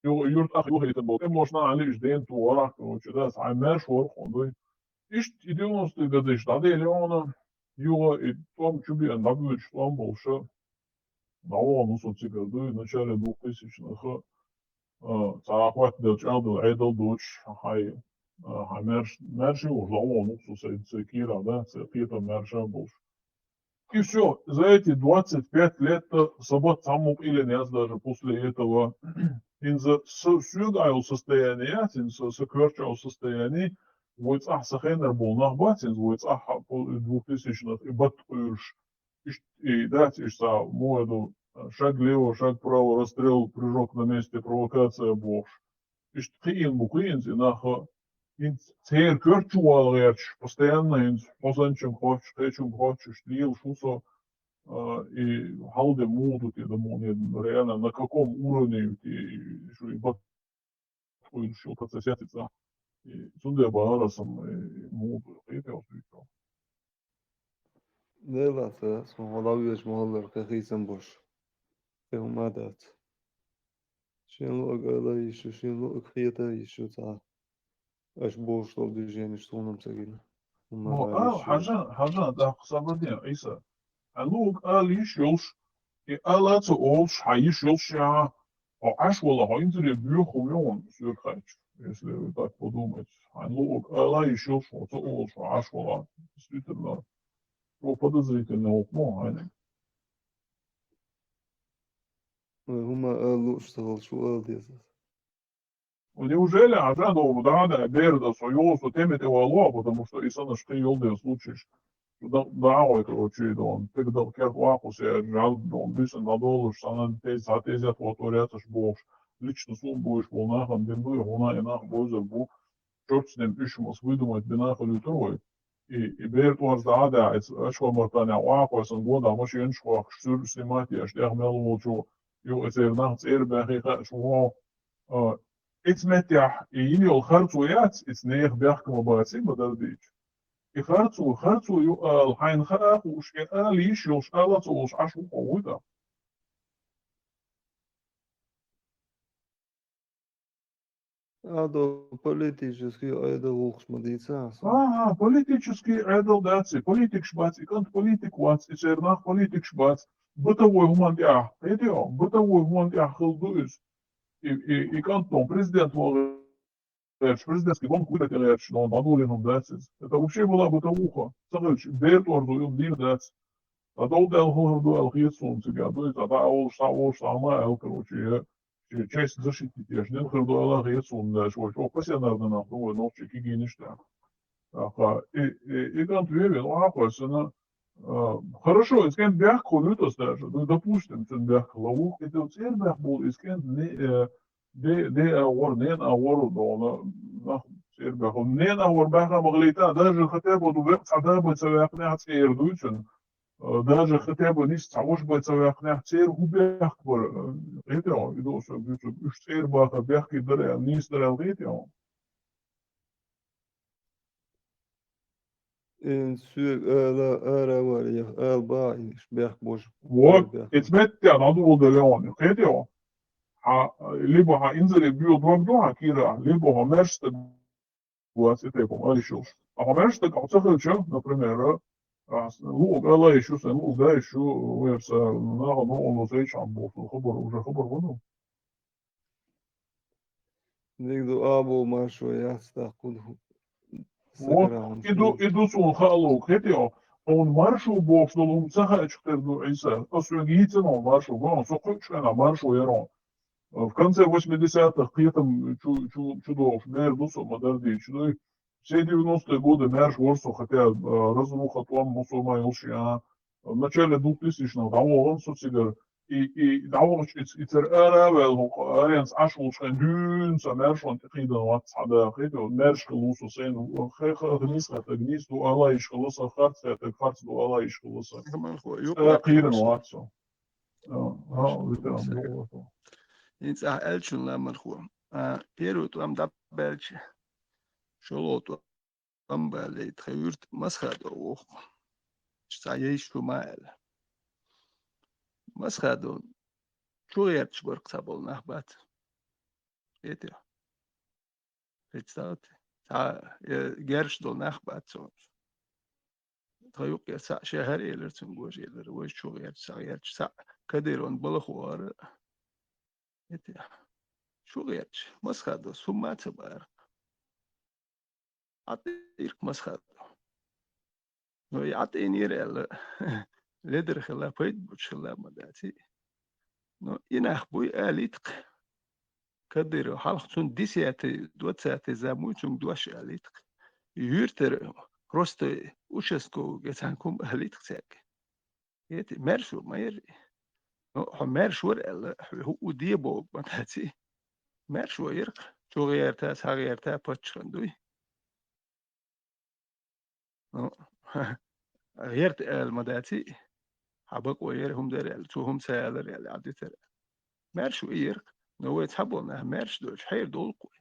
ю-, юрт ах юхайтан бо. ТӀемалошна хьан лиъча ден тора, короче, да, хьайн маьрша вара хьуна дуй. Иштта и девяностые годаш дӀаделла хьуна, юха и тӀом чу беана дӀабуьйлуш тӀом болуша. ДӀавахана со цигара дуй, начале двухтысячных, а, цхьа хӀоттаделла чӀагӀдала Ӏедал доцуш, хьай, а, хьай маьрш-, маьрша а волуш дӀавахана со сайн, сайн кийрахь, да, сайн кхетам маьрша а болуш. И всё, за эти двадцать пять лет-то сан бат цхьаммо къийла яц даже после этого. ХӀинца со-, соьга а йолу состояние яц, хӀинца со-, сан коьрта а йолу состояние, вай цӀахь сан хенара болу нах бац, хӀинца вай цӀахь а по-, двухтысячных и бат къуьйлуш. Иштта и дац, иштта цхьа, муха ду, шаг влево, шаг вправо, расстрел, прыжок на месте, провокация бохуш. Иштта кхиъна бу кхиъна и нах, хӀинца церан коьрта чу вала гӀерташ, постоянно хӀинца хьо санчунга хоьттуш, кхечунга хоьттуш, иштта лелаш ву со, а, и хьалде муха ду те, да муха, реально на каком уровне ю те, шу и бат къуьйлуш йолу процесс яц иза. И цундела бахара сан, э, муха ду, кхетий хьо суьйцу. Делахь ца, сан хьо дӀавоьжуш ма-хиллара, кхин хийцам болуш. Кхин хӀума а дац. Шен луъург ала йиш ю, шен луъург хета йиш ю цхьа. Аша болуш долу движенеш суна-м ца гина. ХӀума Мо, ала а, йиш ю. Хьажа, хьажа, тӀаккха сабар де, Ӏийса. Хьан луъург ала йиш йолуш, и ала а ца олуш, хьан йиш йолуш яхьа, хьо Ӏаш вала, хьо инзаре боьха хӀума ю хьуна соьга хаьттича, если вы так подумаете. Хьан луъург ала а йиш йолуш, хьо ца олуш, хьо Ӏаш вала. Действительно, хьо подозрительный хӀума ю хьайна. Вай хӀума ала лууш ца хилча, хӀун ала деза? Неужели хьажа догӀу дӀа а даьа бер дан со, юха со тӀеме тӀе вало, потому что и санаш кхин йолу дела случаеш. Шу дан, дӀа а гӀой, короче, дон, тӀе дан керта ваккхус яьржа, жал дон, буьйсан дӀадолуш, санна тез, цхьа тезет хӀоттор яцаш бохуш, лично суна буйш болу нахана дина дуй, хьуна и нах бойзар бу, чорчнем уьш мас выдумать бина хилуьйтур вай. И, и бер тӀорца дӀа а даьа, иза ачхо мартан яхь ваккхой сан года машенаш хохкуш, суьру снимать еш, тӀех мел волчо, юха и церан нах цӀера баьхий хаьаш ву хьо. А, Эцу меттехь и йина йолу харцо яц, эцу нехан бехк ма баций, ма-дарра дийцича. И харцо, харцо ю ала, хьайна хаа а хууш, и ала йиш йолуш, ала а ца волуш Ӏаш ву хьо, вуй тӀаккха? Ада политический Ӏедал гӀуллакхаш ма дийца аса. Ага, политический Ӏедал дац и, политикаш бац, и кӀант политик вац, и церан нах политикаш бац. Бытовой хӀуманна тӀехь, кхетий хьо, бытовой хӀуманна тӀехь хилла ду иза. И, и, и кӀант дон президент ван гӀерташ, президентский гонка вуьйта тӀе гӀерташ, но дӀадолийна хӀума дац иза. Это вообще была бытовуха. Ца хилча, бер тӀорзо юха дийна дац. ДӀадовла даьлла хӀара ду аьлла хета суна цига. Ду иза, дӀа а волуш, схьа а волуш, схьа а ма аьлла, короче, я, я честь защитить еш. Нина хир ду аьлла хета суна, даш, вай чӀогӀа пассионарный нах ду, вай нохчий кегийнаш тӀехь. ТӀаккха и, и, и кӀант вевен, вахьа кхойсана, а, хорошо, иза кӀант бехк хуьлуьйту аса даже. Ну, допустим, цуьнан бехк ловух, и церан бехк болу иза кӀант не, э, де, де агӀор, нен агӀор, дона, нах церан бехк. Нен агӀор баьхна ма хилийта, даже хотя бы ду веккъа цхьа да бай ца ваьккхинехь цӀера дуьйцун. Э, даже хотя бы нис цхьа ваша бай ца ваьккхинехь церан хӀун бехк бара, э, кхетий хьо, и ду аса дуьйцург, уьш цӀера бахар бехке дара аьлла, нийса дара аьлла, кхетий хьо? Эн соьга ала, ара вара, я ала бахьа, иш бехк божа. Вот, бехк. Эцу меттехь дӀадолу делла хьуна, кхетий хьо? Хьан, либо хьан инзаре боьха дог ду хьан кийрахь, либо хьо маьрша стаг вац и тайпа хӀума ала йиш йолуш. А хьо маьрша стаг хьо ца хилча, например, а, луъург ала йиш ю, сайн луъург да йиш ю, вайра са, наха новкъарло сайча хьан боху, хабар, уже хабар вану. Дика ду, а боху маршо яц, тӀаккха хӀун ду? Вот, и ду, и ду суна хаало, кхетий хьо, хьуна маршо бохуш долу хӀума ца хаьачух тера ду Ӏийса. Аса соьга йийцина хьуна маршо, гой хьуна, со кхуьучу хенахь маршо яра хьуна. В конце восьмидесятых кхетам чу, чу, чу дохуш бер ду со, ма-дарра дийцича дуй. Все девяностые годы маьрша вара со, хотя, а, разруха, тӀом, мусо ма йолуш, а, в начале двухтысячных дӀавахана со цигара. И, и дӀавахча, и, и цара ара а ваьлла, хӀокху аренца Ӏаш волчу хенахь дуьйна сан маьршонна тӀе кхийдина вац цхьа да, кхетий хьо, маьрша хилла ву со сайна, хе-, хе-, хе-, нийса хетарг нийса ду, ала йиш хилла сан, харц хетарг харц ду, ала йиш хилла сан. Ламанхо, юкъа кхийрина вац со. А, а, ветеран, юкъа. ХӀинца ахь аьллачун, Ламанхо. А, первый тӀом дӀабаьлча, шолгӀа тӀом бале, тха юрта Масхадов воху. Цхьа яйш хӀума аьлла. Масхадов чу гӀерташ барх цхьаболу нах бац. Эти. Представьте. Цхьа, э, герш долу нах бац цо. Тха юккъера цхьаъ шен хӀара элира цуьнга, гожа элира, вай чу гӀерташ, цхьа гӀерташ, цхьаъ Кадыровн балха вара. Эти. Чу гӀерташ, Масхадов, хӀумма а ца бара. Ӏа тӀе ирх Масхадов. Но и Ӏа тӀе йинера аьлла, ледара хила, пайда буьтуш хила ма дац и. Но и нах буй алийтакх. Кадыров хьалха цунна десятый, двадцатый зам вуй цунга дош алийтакх. Юьртара просто участковый гецан кум алийтакх цаьрга. Эти, маьрша ма яра и. Ну, хьо маьрша вара аьлла, хьо хӀу де боху ма дац и. Маьрша вара, чу гӀерта, схьа гӀерта паччахьан дуй. Ну, гӀерта ала ма дац и. Хьан бакъо яра хӀума дара аьлла, цо хӀума ца алара аьлла, Ӏа дитара. Маьрша вара, но вай цхьаболу нах маьрша доцуш хьерадолу-кх вай.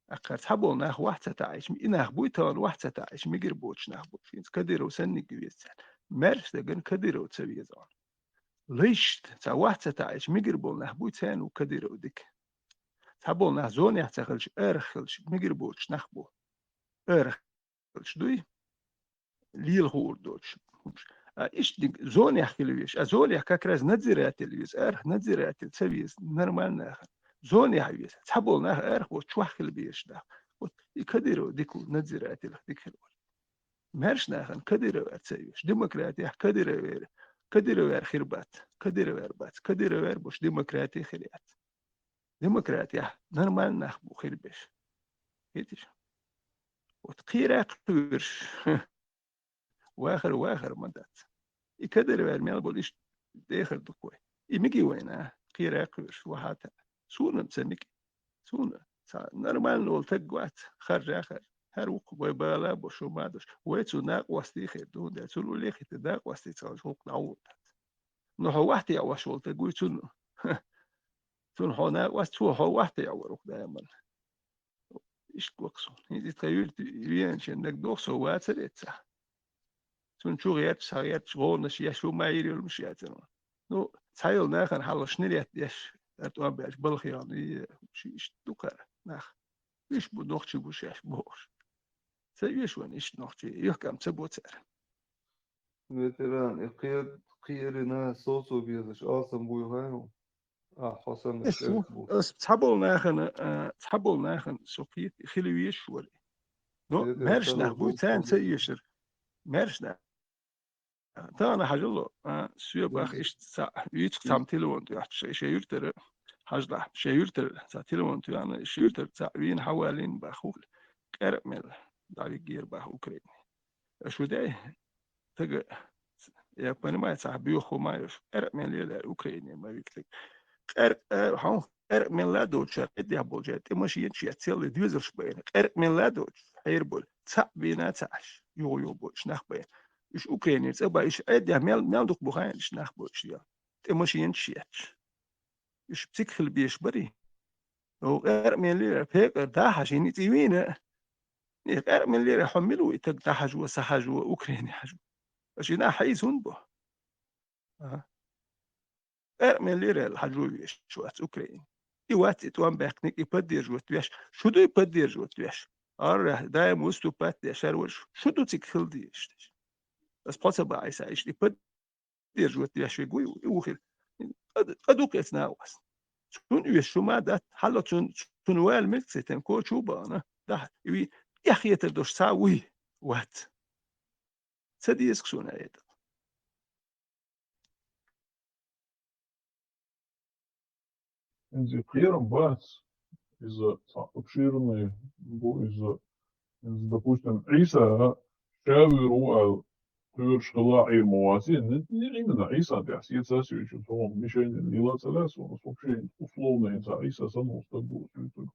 Аккхар цхьаболу нах вахь ца таӀийча, и нах буй тахана вахь ца таӀийча, мегар боцуш нах бу. ХӀинца Кадыров санниг веза царна. Маьрша дагана Кадыров ца веза хьуна. Лайшта, цхьа вахь ца таӀийча, мегар болу нах буй, царна ву Кадыров дика. Цхьаболу нах зонехь ца хилча, арахь хилча, мегар боцуш нах бу. Арахь хилча дуй, лела хуур доцуш. А иштта дика зонехь хила веза. А зонехь как раз надзиратель веза, арахь надзиратель ца веза, нормально нахана. Зонехь веза. Цхьаболу нах арахь бу, чохь хила безаш нах. Вот и Кадыров дика ву, надзиратель дика хила вара. Маьрша нахана Кадыровера ца везаш. Демократехь Кадыровера, Кадыровера хир бац. Кадыровера бац. Кадыровера бу, демократи хир яц. Демократехь нормально нах бу хир беш. Хеташ? Вот кхера кхоьруш. Вахар, вахар ма дац. И Кадыровера мел болу иштта дехар ду-кх вай. И меги вайна, кхера кхоьруш, вахьа та. Суна ца меги. Суна цхьа нормально волу таг вац, харжа хар. ХӀара ву-кх вай бала бо шу ма дош. Вай цу накъостий хир ду, хӀунда аьлча цунна уллехь хӀитта накъостий ца хилча, хӀокху дӀагӀур дац. Но хьо вахь тӀе Ӏаш волу таг вуй, цунна, цунна хьо накъост, цо хьо вахь тӀе Ӏа вара хӀокху даиманна. Иштта гоху суна. ХӀинца и тхан юьрта веанчийн дагадогӀу со вацар эццахь. Цунна чу гӀерташ, схьа гӀерташ, гӀовнаш еш, хӀума йийр йолуш яцара. Ну, цхьайолу нахана хьалха шинарет деш, ара тӀом баьлча балха яхна, и ши иштта ду кхара нах. Уьш бу нохчий гуш еш бохуш. Ца оьшу вайн иштта нохчий, юьхкам ца бо цара. Ветеран, и кхе-, кхерина соцо безаш алсам буй хьайна? А, хьо санна Ас шерх бу. Ас цхьаболу нахана, а, цхьаболу нахана со кхета хила везаш вара. Но Ветеран, маьрша нах буй, царна ца оьшура. Маьрша нах. Тахана хьажало, а, соьга баха иштта цхьаъ, вуьйцу цхьамма телефон тоьхча, шен юьртара, хьажалахь, шен юьртара цхьа телефон тоьхна, шен юьртара цхьаъ вийна хьавалийна баха хӀума, къаьркъа мел дӀавигира баха Украине. Аша шу дай? Тага, я понимаю, цхьа боьха хӀума йолуш, къаьркъа мел лелара Украине ма вигтиг. Къаьркъа, э, хьо къаьркъа мел ла доцуш, Ӏеддехь болчара тӀе машинаш я целый доьзалш байна. Къаьркъа мел ла доцуш, хьераболу. Цхьаъ бийна ца Ӏаш, юха-юха боцуш нах байна. Уьш Украинера цӀа бан, уьш Ӏеддехь мел, мел дукха бу хаьий, уьш нах боцуш ял. ТӀе машинаш етташ. Уьш цига хила безаш барий? О, къаьркъа мел лира, пекъар дӀахьажийна, и цӀе вийна. И къаьркъа мел лира, хьо мила ву и таг дӀахьажо, сан хьажо, Украине хьажо? Аша и нах хьийза хӀунда бо? Аха. Къаьркъа мел лира аьлла хьажо везаш вац Украине. И вац и тӀом баьккхиниг, и поддерживать веш. Шу ду и поддерживать веш? Ара, даим выступать деш, хӀара вара шу. Шу ду цига хила дезаш деш. Ас кхо ца баьхьа, Ӏийса, иштта и поддерживать деш вег вуй, и ву хир. Къа-, къа ду кхецна а вас. Цунна оьшу шу ма дац, хьалла цунна, цунна вала милк цитен, кочу бахана. Да, и ви, эхь хетар дош ца вуй, вац. Ца деза суна это. Иза кхерам бац. Иза цхьа обширный бу иза. Иза, допустим, Ӏийса ша вуьйр ву аьлла, кхоьруш хила Ӏийр ма вац. Не, не именно Ӏийсан тӀехь сецас вуьйчу, цо мишенин лила ца лаьа суна, вообще условно, иза Ӏийса санна стаг бу, цуьнцуг.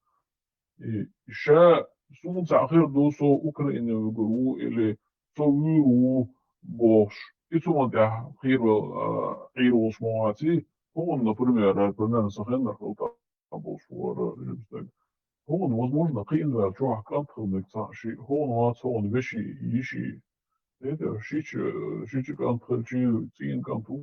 И ша, суна цхьаъ хир ду, со Украине вуьгур ву или со вуьйр ву бохуш. И цунна тӀехь хир вал, а, Ӏийр волуш ма ваций. ХӀун, например, примерно сан хеннара хила тӀаккха бу. вара, жима стаг. ХӀуна, возможно, кхиъна ваьлла чохь кӀант хила мега цхьаъ шиъ, хӀуна вац, хӀуна веший, йиший. ХӀета, шича, шича кӀант хилчий, цӀийнан кӀант ву,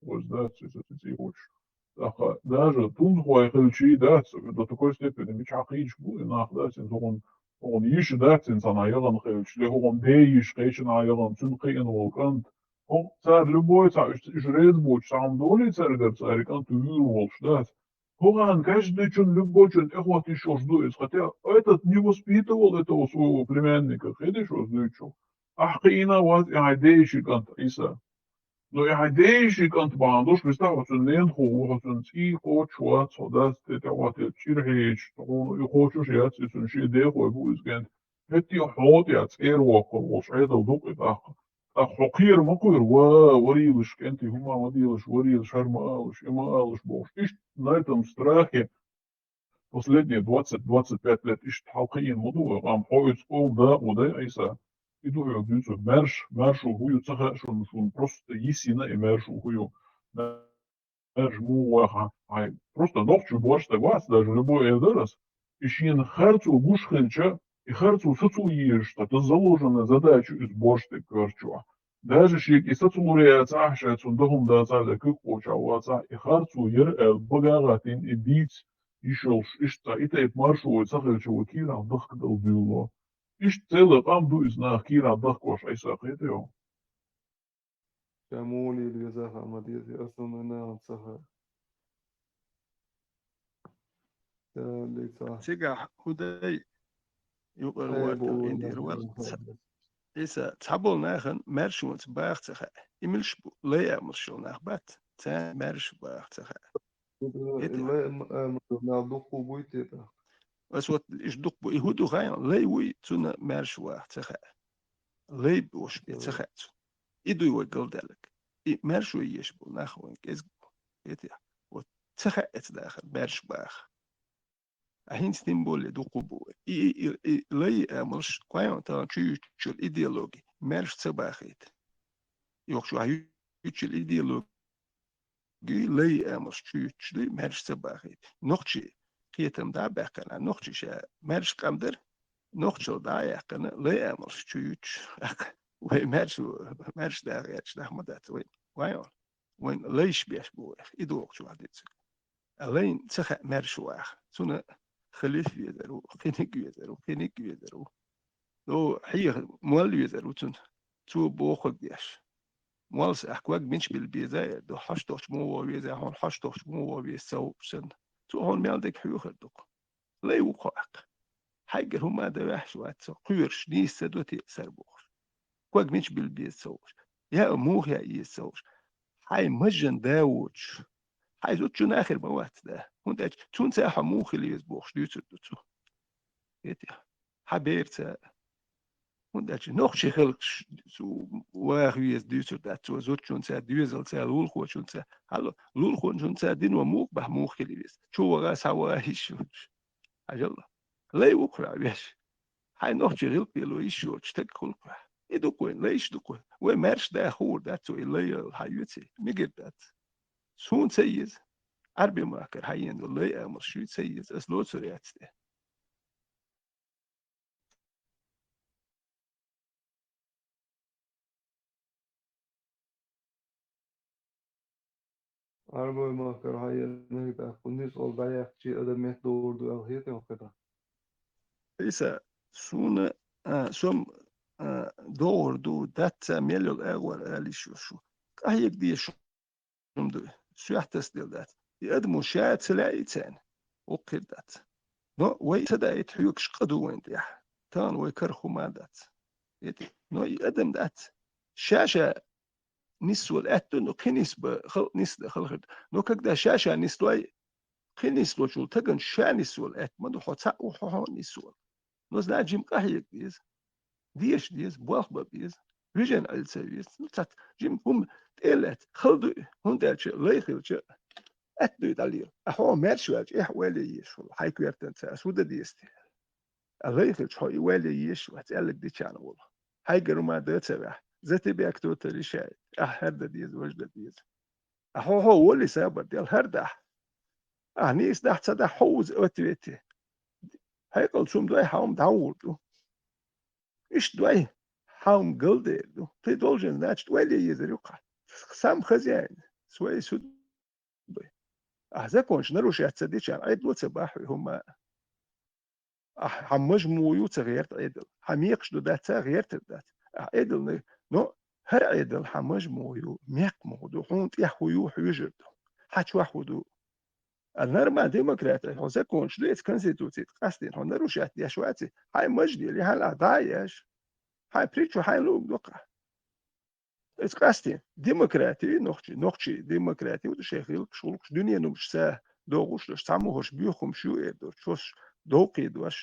ваза дац, иза цӀий кхочуш. ТӀаккха даже тунзахой хилчий дац, до такой степени мичахь кхийдаш бу и нах дац, хӀуна, хӀуна йиша дац, цхьана яхана хилча, де хӀуна де йиша кхечанхьа яхана, цуьнан кхиъна волу кӀант. ХӀуна цара любой цхьа, уьш, уьш реза боцуш цхьа хӀума долий цаьргара, цара и кӀант вуьйр волуш дац. ХӀуна каждыйчун, любойчун тӀехӀотта йиш йолуш ду иза, хотя этот не воспитывал этого своего племянника, хедеш оцу дуьйцучух. Ахь кхиъна а вац и хьайн ден йишин кӀант, Ӏийса. Но и хьайн ден йишин кӀант бахьана долуш, вистахь хьо цуьнан ненахо ву, хьо цуьнан цӀий кхочуш вац, хьо дас тӀе тӀехӀоттийна чӀир хьийзаш, хьуна и кхочуш яц, и цуьнан шен дехой бу иза кӀант. ХӀетте а хьо тӀе цӀера воккхур волуш Ӏедал ду-кх и тӀаккха. ТӀаккха хьо кхера ма кхоьру, ва, варийлаш, кӀентий хӀума ма делаш, варийлаш, хӀара ма алаш, и ма алаш бохуш. Иштта на этом страхе последние двадцать, двадцать пять лет иштта хьалакхиъна ма ду вай къам, хьо оцу къоман дакъо дай, Ӏийса. И ду хьоьга дуьйцург, маьрша, маьршо хӀун ю ца хаьа шуна, шуна просто йисина и маьршо хӀун ю. Маьрша муха ваха, хьайн, просто нохчо боьрша стаг вац, даже любой эр дара ас. И шена харцо гуш хилча, и харцо сацо езаш, ткъа таса заложенная задача ю иза боьрша стеган коьрта чохь. Даже шега и сацо лур яцахь, ша цунна дан хӀума дацахь, дан куьг кхочуш вацахь, и харцо яра аьлла, бага а гӀаттийна, и дийца йиш йолуш, иштта цхьа и тайпа маьршо вай ца хилча, вай кийрахь дахкадала дуьйлало. Иштта цӀе лай къам ду иза нах кийрахь дахкош, Ӏийса, кхетий хьо? Ша муха лела веза хаа ма деза, аса хӀума нахана ца хаьа. Ца леца. Цигахь хӀун дай? Юкъара Хай ватал бу, индира ватал. Ца-, Ӏийса, цхьаболу нахана маьршонца баха ца хаьа. И милш бу? Лай амалш йолу нах бац? Царна маьрша баха ца хаьа. Итла. Лай ам-, амалш йолу нах дуккха буй те тӀаккха? Ас вот иш дуккха бу. И хӀун ду хаьа? Лай вуй, цунна маьрша ваха ца хаьа. Лай бош бен ца хаьа цунна. И дуй вай галдаьлларг. И маьршо еш болу нах вайн кӀезиг бу. Хетий? Вот ца хаьа эца дахар, маьрша баха. А хӀинца тем более дуккха бу вай. И, и, и, и лай амалш, кхойн тахана чу юьттучул идеологи, маьрша ца бахийта. Йоккхачу ахь юьттучул идеологи, лай амалш чу юьттуш дуй, маьрша ца бахийта. Нохчий кхетам дӀа а баьккхина, нохчий ша маьрша къам дара, нохчалла дӀа а яьккхина, лай амалш чу юьттуш. Вай маьрша, маьрша даха гӀерташ нах ма дац вай. Вайн, вайн лайш беш бу вайх, и догӀучу ваха дециг. А лайн ца хаьа маьрша ваха. Цуна халиф везар ву, кхиниг везар ву, кхиниг везар ву. Ну, хьеха молла везар ву цуна. Цо бохург деш. Моллас ахь ког мича билла беза а ду, хьош тохчу муха вон веза, хьуна хьош тохчу муха вон веза ца хууш санна. Цо хьуна мел дерг хьоьхур ду-кх. Лай ву-кх хьо аккха. Хьайгара хӀума дан ваьхьаш вац со, кхоьруш, нийса ца до те сар бохуш. Ког мича билла беза ца хууш. Я а муха яа еза ца хууш. Хьайн мажжан да воцуш. Хьайн зудчун ахир ма вац да. ХӀунда аьлча цунца хьо муха хила веза бохуш дуьйцур ду цо. Хетий? Хьан берца. ХӀунда аьлча нохчий хилча цу ваха веза дуьйцур дац цо зудчунца, доьзалца, лулахочунца. Хьалла, лулахочунца дино муха бахьа муха хила веза. Чу ваха, схьа ваха йиш йолуш. Хьажал. Лай ву-кх хьо веш. Хьайн нохчий гӀиллакх ло йиш йолчу стаг хуьлу-кх хьо. И ду-кх вайн, лайш ду-кх вайн. Вай маьрша да хуур дац цо, и лай хьан йоьций, мегар дац. Суна ца еза. Ӏарби махкара хьан йина лай амалш юй ца еза, ас лоцур яц те. Ӏарбой махкара хьан йина, тӀаккха кху нисъал дӀаяьккхичий адам меттадогӀур ду аьлла хетий хьуна кхидӀа? Ӏийса, суна, а, сом, а, догӀур ду, дац цхьа мел йолу агӀор ала йиш йолуш ву. Къахьега дезаш хӀума ду, соьхтасделла дац. И адамо ша ца лаьий царна, вукхуьр дац. Но вай ца даийта хьоьгуш къа ду вайн тӀехь. Тахана вай карах хӀума а дац. Эти, но и адам дац. Ша-ша нисвала аьтто, но кхин нисба, хал-, нисда халхар ду. Но когда ша-ша нисдой, кхин нислочул тагана ша нисвала аьтто ма ду, хьо цхьаъ ву, хьо хьо нисвала. Но, значит, жима къахьега деза. Деша деза, болх бан беза. Вижина Ӏилла ца веза. Ну, цхьацца жима хӀума тӀе а лаьцна, хала дуй, хӀунда аьлча лай хилча, аьтта дуй дӀалела. А хьо маьрша ваьлча, эхь ойла езаш хуьлу, хьайн коьртанца ас хӀун дан деза те? А лай хилча, хьо и ойла езаш вац, аьлларг дичахьана волу. Хьайгара ма дан ца ваьхьа. За тебя кто-то решает. Ахь хӀара дан деза, важа дан деза. А хьо-хьо волий сабар дел, хӀара дахьа. Ахьа нийса дахь ца дахь хьо вуза ответе. Хьекъал цум дой, хьа хӀума дӀагӀур ду. Иштта дой, хьа хӀума галдер ду. Ты должен, значит, ойла е езар юкъа. Сам хозяин своей судьбы. Ахьа законаш нарушать ца дича, Ӏедало ца бахьа хӀума. Ахьа хьан маж мо ю ца гӀерта Ӏедал. Хьан мекхаш ду дац ца гӀертар дац. Ахьа Ӏедал не, но хӀара Ӏедал хьан маж мо ю, мекх мо ду, хьуна тӀех хӀу ю, хьуьжар ду. Хьа чохь хӀу ду. А норма демократи, хьо законаш ду, эца конституци къастийна, хьо нарушать деш ваци, хьай маж дели, хьан ла дӀа еш. Хьай причу, хьай луг дукха. Эца къастийна. Демократи, нохчи, нохчи демократи, ву шайх гӀилкхаш, гӀулкхаш, дуьненумаш са догӀуш дош, цхьамогӀаш, бюхумаш ю эр дош, чос довкхий дош,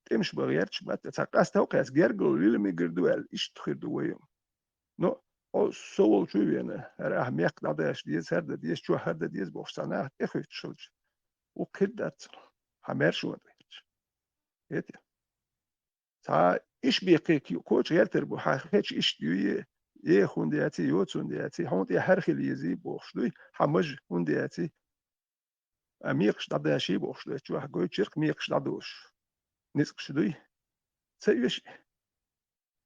тӀемаш ба гӀерташ, бат, цхьа къаста хӀокхаьс гергал, лилами гир ду аьлла, иштта хир ду вайум. Но, о, со волчу вена, хӀара ахьа мекх дӀадаш деза, хӀара да деза, чо хӀара да деза, бохуш, цхьа нах тӀехуьттуш хилча, ву кхир дац, хьан мер шуна тӀехуьттуш. Эти. Цхьа иш бекхи коча гӀертар бу, хьан хеча иштта ю е, е хӀунда яци, йоцунда яци, хьуна тӀе хӀара хила езий, бохуш дуй, хьан маж хӀунда яци, а мекхаш дӀадаший, бохуш дуй, чохь гой чиркх мекхаш дӀадош. Ницкъаш дуй? Ца оьши.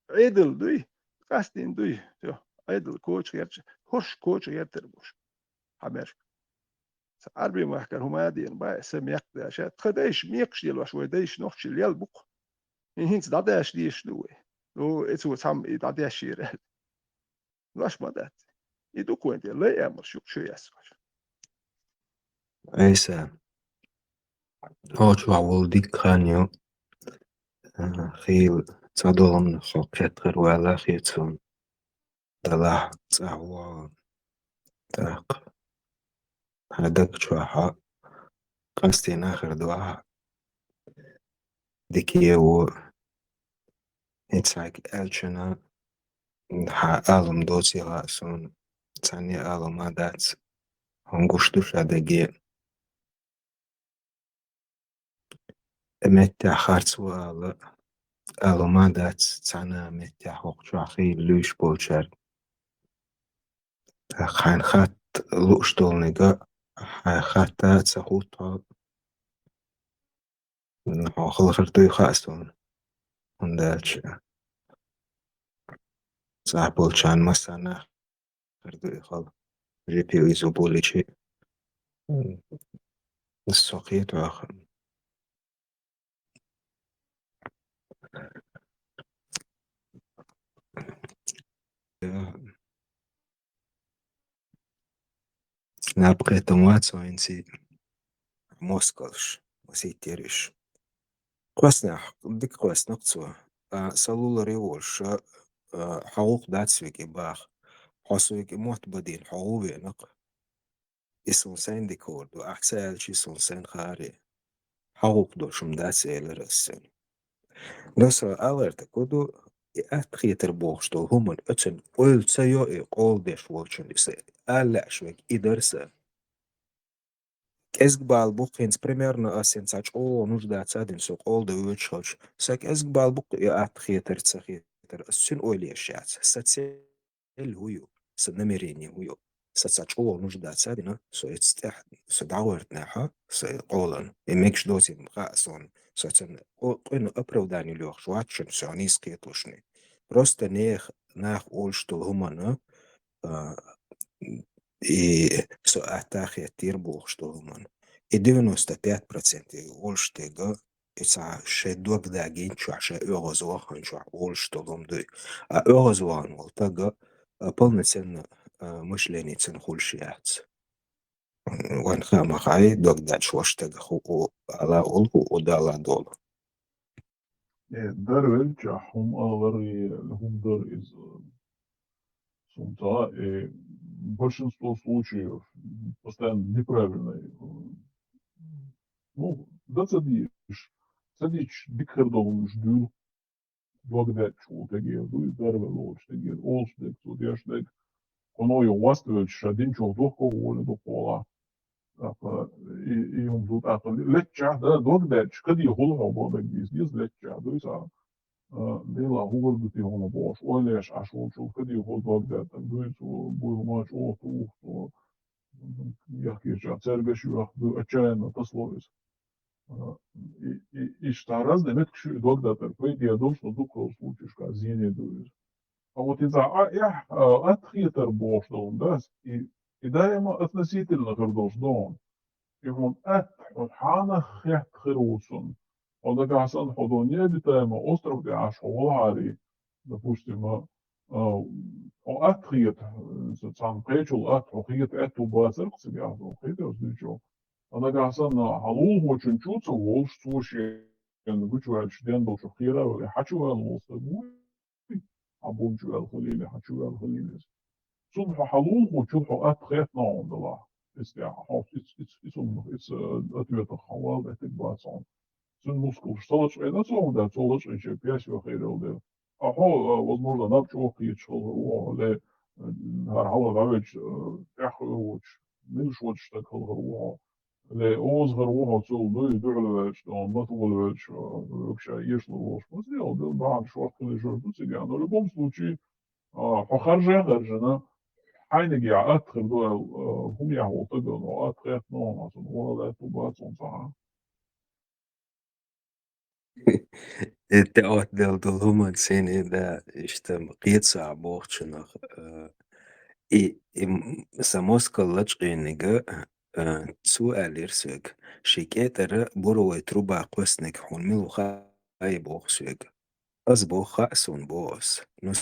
Ӏедал дуй? Къастийна дуй? Всё, Ӏедал коча гӀерташ, хӀорш коча гӀертар буш. Хьан мер. Сан Ӏарбийн махкара хӀума а деана, бай, сан мекх даша. Тха дайша мекхаш делош вай дайша нохчий лел бу-кх. ХӀин хӀинца дӀадаша дезаш ду вай. Ну, эцо цхьамма и дӀадешйира аьлла. Дош ма дац. И ду-кх вайн тӀе лай амалш ю-кх шу яц ваш. Айса, хьо чохь волу дика хан ю. Хийла цхьа долу хӀуманах хьо кхетхар вала хецун. Далахь цӀахь вогӀу. ТӀаккха хьан даг чохь хьо къастийна хир ду ахьа. Дика е ву. ХӀинца хьайга аьллачунна хьан алам доций хаьа суна, цхьанне алам а дац. ХӀун гуш ду ша даге? Меттехь харц ву ала, алам а дац, цхьана а меттехь хӀокху чохь хийла луьйш болчаьрга. Хьайна хатта лууш долниг а, хьайн хатта а ца хӀутту хьо, хьо хала хир дуй хаьа суна, хӀунда аьлча цӀахь болчарна массарна хир ду и хала. Жепе иза боличи, со кхетахь. Наб кхетам вац вайнций москалш, масийттериш. Кхоснехь, дика кхоснах цо. А, сан луларе волуш, а, хьан гӀуллакх дац вега баха. Хьо со вега мотт бадийна, хьо гӀу венакх. И суна сайн дика хӀора ду, ахь ца аьлчи суна сайн харе. Хьан гӀуллакх долуш хӀума дац, элира ас цуьнга. Но со аларта ку ду, и атта хетар бохуш долу хӀуманна оьцун ойла ца йо и къола деш волчун, и са ала лаьаш вега и дара сан. КӀезиг бала бу-кх хӀинца, примерно, ас хӀинца цхьа чӀогӀа нужда ца дина со къола дан воьдуш хилча, сан кӀезиг бала бу-кх и атта хетар, ца хетар, ас цуьнан ойла еш яц. Сан цель хӀу ю, сан намерение хӀу ю. Сан цхьа чӀогӀа нужда ца дина, со эцу тӀехь, со дӀагӀортинехь, сан къолан, и мегаш доцийна хаьа суна, со цунна къо-, къуьнан оправдание лоьхуш вац шуна, со нийса кхеталушни. Просто нех-, нах олуш долу хӀуманна, а, и со атта хеттера бохуш долу хӀуманна. И девяносто пять процентов олуш дерг, и цхьа шайн дог дагийначохь, шайн оьгӀазваханчохь олуш долу хӀума дуй. А оьгӀазвахана волу таг, а, полноценно, а, мышление цуьнан хуьлуш яц. Вайн хаа ма хаьа, дог даьлча ваша стага хӀу ала олу, хӀу дала долу. Э, дарвелча хӀума алар, э, хӀума дар иза. Сунца, э, большинство случаев постоянно неправильный, э, ну, да ца дийш, ца дийш, дика хир долуш дуьйла. Дог даьлча волу тегера дуй, дарвелла волчу тегера, олуш дерг, цо деш дерг. Кхуьно йо васт велча, ша динчух духках волу дукха волахь. ТӀаккха и, и хӀума ду, тӀаккха леччахь, да, дог даьлча, кадий хуьлу хьо бохург дийца деза, леччахь дуй сан. А, Дела, хӀун гур ду те хьуна бохуш, ойла еш Ӏаш волчул, кадий хуьлу дог даьлча, дуй цо, буй хӀума чӀогӀа туху цо. яхкийча цергаш ю, яхк ду, отчаянно тасалу иза. А, и, и, иштта разные меттигаш ю дог датар, по идее, дошла дукхал случаешка зене ду иза. А вот иза а, я, а, атта хетар бохуш долу, да, и, и даима относительно хир долуш долу. И хьуна атта, хьуна хьанах хетта хир ву цунна. Хьо дагахь санна, хьо долу необитаемый остров тӀехь Ӏаш хьо валахьари, допустим, а, а, хьо атта хета, а, цхьана кхечул атта, хьо хета аьтту бацарх цига ахь долу хета оцу дуьйцу. Хьо дагахь санна, хьан лулахочун чу ца волуш, цо шен гучуваьллачу ден долчух кхера а вале, хьан чу ваьлла волу стаг вуй? Хьан бун чу ваьлла хилийла, хьан чу ваьлла хилийла иза. Цунна хьо хьан лулахочун хьо атта хетта хьуна делахь. Иза тӀехь хьо, иза, иза, иза хӀуманах, иза, э, ответах хьан вала меттиг бац хьуна. Цуьнан мускулаш ца лачкъийна цо хӀума дац, цо лачкъийча пес йохийрал дела. А хьо, э, возможно, наб чӀогӀа кхеташ хилла ву хьо, ле, э, хӀара хьалха дӀавечу, э, тӀаьххьа воьдучу, милаш воцуш стаг хилла ву хьо. Ле, оза хир ву хьо цул дуй, дуьхьал ваьлча, тӀом мата волавелча, векша эшла волуш. Ма сделал, дел бахьана шорт хилийшур ду цига. Но в любом случае, а, хьо харжа а харжина, хьайниг я атта хир ду аьлла, а, хӀума яхь волу стаг, но атта хетта но, а, цунна вала аьтту бац хьуна цхьа. Э, тӀеоттаделла долу хӀуманца хӀинца, да, иштта кхеташ а бохучунах, э, и, и, м, сан мускул лачкъийнарг, э, цо аьллера соьга, шен кӀентара буровой труба кхоьссинарг хьуна мила ву хаьий боху соьга. Ас боху, хаьа суна боху ас. Ну,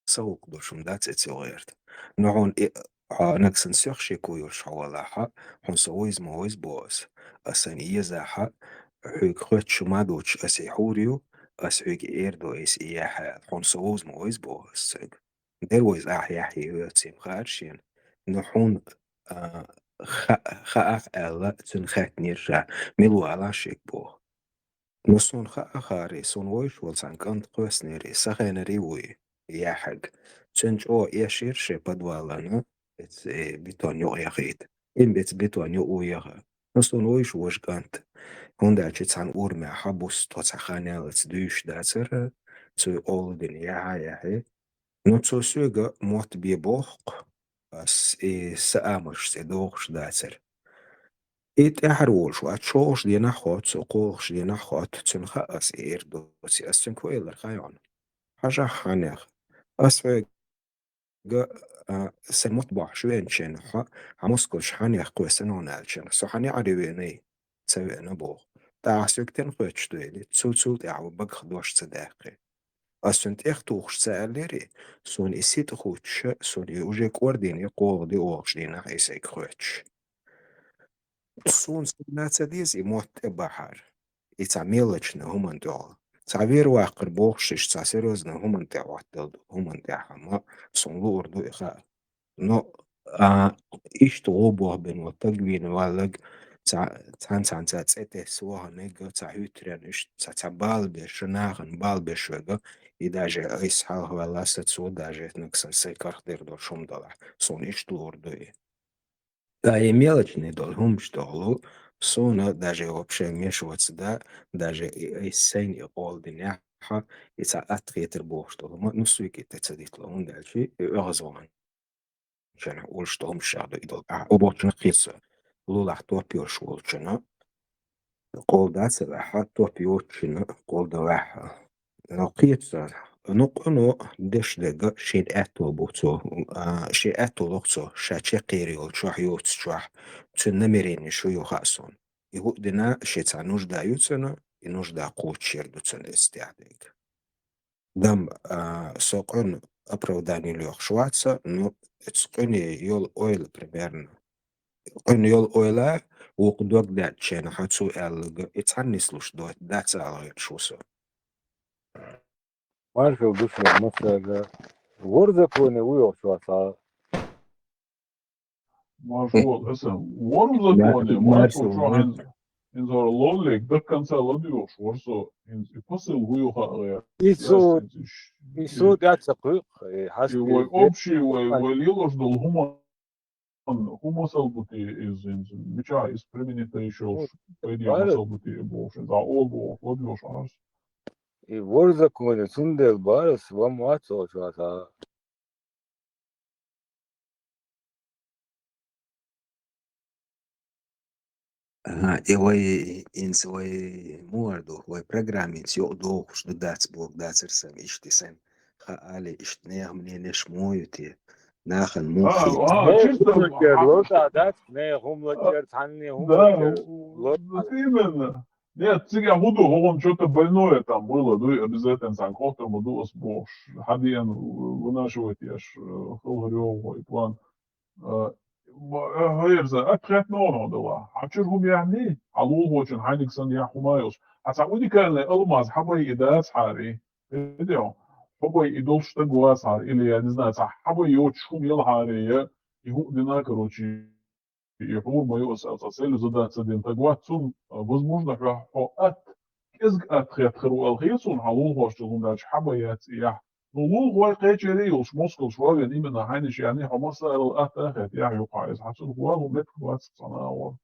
сан гӀуллакх долуш хӀума дац и цо гӀерта. Ну, хьуна и, хьо нагахь санна соьх шеко йолуш хьо валахь, хьуна со вевза ма вевза боху ас. Ас сайна езахь, хьоьга хоьттуш хӀума доцуш ас и хьур ю, ас хьоьга эр ду, ас и яхь аьлла. Хьуна со вевза ма вевза боху ас соьга. Дера вевза ахь яхь йоьций ма хаьара шена. Ну, хьуна, а, ха-, хаахь аьлла, цуьнан хаьттинера ша, мила ву алахь шега боху. Ну, суна хаьа хаарий, суна вевзаш волу цхьана кӀанта кхоьссинарий, сан хенарий вуй, яхьаг. Цуьнан чӀогӀа эшира шайн подвалана, эца, э, бетон юкъа яхийта. Им эца бетон юкъа ву яха. Ну, суна вевзаш ву важа кӀант. ХӀунда аьлча цхьана урамехь буса тхо цхьа хан яллалц дуьйш дацара, цо и къола дина яхьа яхье. Ну, цо соьга мотт бе боху-кх, ас и сан амалш цӀе дохуш дацара. И тӀаьхьара волуш вац, чӀогӀаш денахь а хотту, со кхоалгӀаш денахь а хотту, цуьнан хаьа ас и эр доций, ас цуьнга хӀун элира хаьий хьуна? Хьажахь хьанех. Ас хьоьга, а, сайн мотт бохьуш веанчу хенахь, хьан мускулаш хьанех кхоьссина хьуна аьлча, со хьан неӀаре веанай? Ца веана боху. ТӀаккха соьга тӀе ма хоьттуш ду элира, цул, цул тӀаьхьа ван багах дош ца даьккхи. Ас цуьнан тӀех тухуш ца аьллерий, суна и ситӀа хуттуш, суна и уже кӀордийна, и кхоалгӀа де оьхуш дийнахь и сайга хоьттуш. Суна сагана ца деза и мотт тӀе бахьар. И цхьа мелочный хӀуманна тӀехь. Цхьа вер-ваккхар бохуш иштта цхьа серьёзный хӀуманна тӀехь хӀоттаделла долу хӀуманна тӀехь хӀума суна луур ду и хаьа. Но, а, иштта гӀо бохбина волу стаг вийна валларг, цхьа-, цхьана-цхьаьнца цӀе тесна ваханарг, цхьа хӀуьттаренна иштта, цхьа, цхьа бала беш, нахана бала беш верг, и даже айса хьалха ваьлла сацо, даже нагахь санна сайн карах дер долуш хӀума далахь, суна иштта луур ду и. Ткъа и мелочный долу хӀуманаш тӀехула, суна даже вообще мешать ца до, даже и айса сайна и къола динехь, и цхьа атта хетар бохуш долу хӀума, ну, суьйкӀи тӀе ца дитло, хӀунда аьлча и оьгӀазвахана чарна уллуш долу хӀуманаш ду и долу. Ахьа обочина кхетса лулахь топ йолуш волчунна, къола дац а ваьхьа, топ йоцучунна къола дан ваьхьа. Но кхетса, ну, къуно деш дерг шен аьтто бу цо, а, шен аьтто лоху цо, ша чекхъер йолчохь, йоцучохь, цуьнан намерени шу ю хаьа суна. И хӀуъа дина шен цхьа нужда ю цуьнан, и нужда кхочушъяр ду цуьнан эцтехь дерг. Дам, а, со къуьн оправдание лоьхуш вац, ну, эцу къуьне йолу ойла примерно. Къуьн йолу ойла, вукху дог даьчченахь цо аьлларг, и цхьаьна нислуш ду, дац ала гӀерташ ву со. Маршал ду шуна, массаьрга. Ворзаконе вуй оха чохь цхьа. Маршо, аса, ворзаконе, маршо, маршо, чохь хӀинца, хӀинца хӀара лоллиг до конца ладоьгӀуш вара со, хӀинца и посыл вуй хаа гӀерта. И суд, и суд яц ца кхуьйкх, и хьаста и вай общий, вай, вай лелош долу хӀума, хӀума салбути иза, хӀинца, мичахь иза применить йиш йолуш, по идее, хӀума салбути бохуш, хӀинца а олу бохуш, ладоьгӀуш Ӏарс. И ворзаконе, цундела бара ас, ван вац оха чохь цхьа. Ага, и вай, инца вай муар ду, вай программинца йоӀ дохуш ду дац боху дацар сан, иштта сан. Хаали, иштта нехан мненеш мо ю те? Нахана мо А, хета? а, Нехан чисто хӀума лачкъар ха- лоша дац, нехан хӀума лачкъар, цхьанне хӀума Да, лачкъар ло- вот именно. Нет, цигахь хӀун ду, хӀокхун чё-то больное там было, ду и обязательно сан кохтар ма ду ас бохуш. Хьадиан вынашивать еш, э, хилхар йогӀу и план. Э, ма, э, хӀерза, ат хетта ногӀу дала. Хьан чуьра хӀума яхьний? Хьан лулахочун хьайниг санна яхь хӀума йолуш. Хьан цхьа уникальный алмаз хьабай и дац хьари? Видео. Хьабай и долуш стаг вац хьари? Или, я не знаю, цхьа хьабай йоцуш хӀума яла хьари, я и хӀуъа дина, короче, и хьур ма ю аса, аса цхьа цель задача ца дина. Так вот, цунна, а, возможно, хьо, хьо ат, кӀезиг ат хетта хир ву аьлла хета суна, хьан лулахошчул хӀума даьлча хьабай яц и яхь. Ну, лулахой кхечерий йолуш, москалш ван вен именно хьайнаш яьний, хьо массарал атта а хетта, яхь юккъахь иза хьан цунах валу меттиг вац цхьана а ван.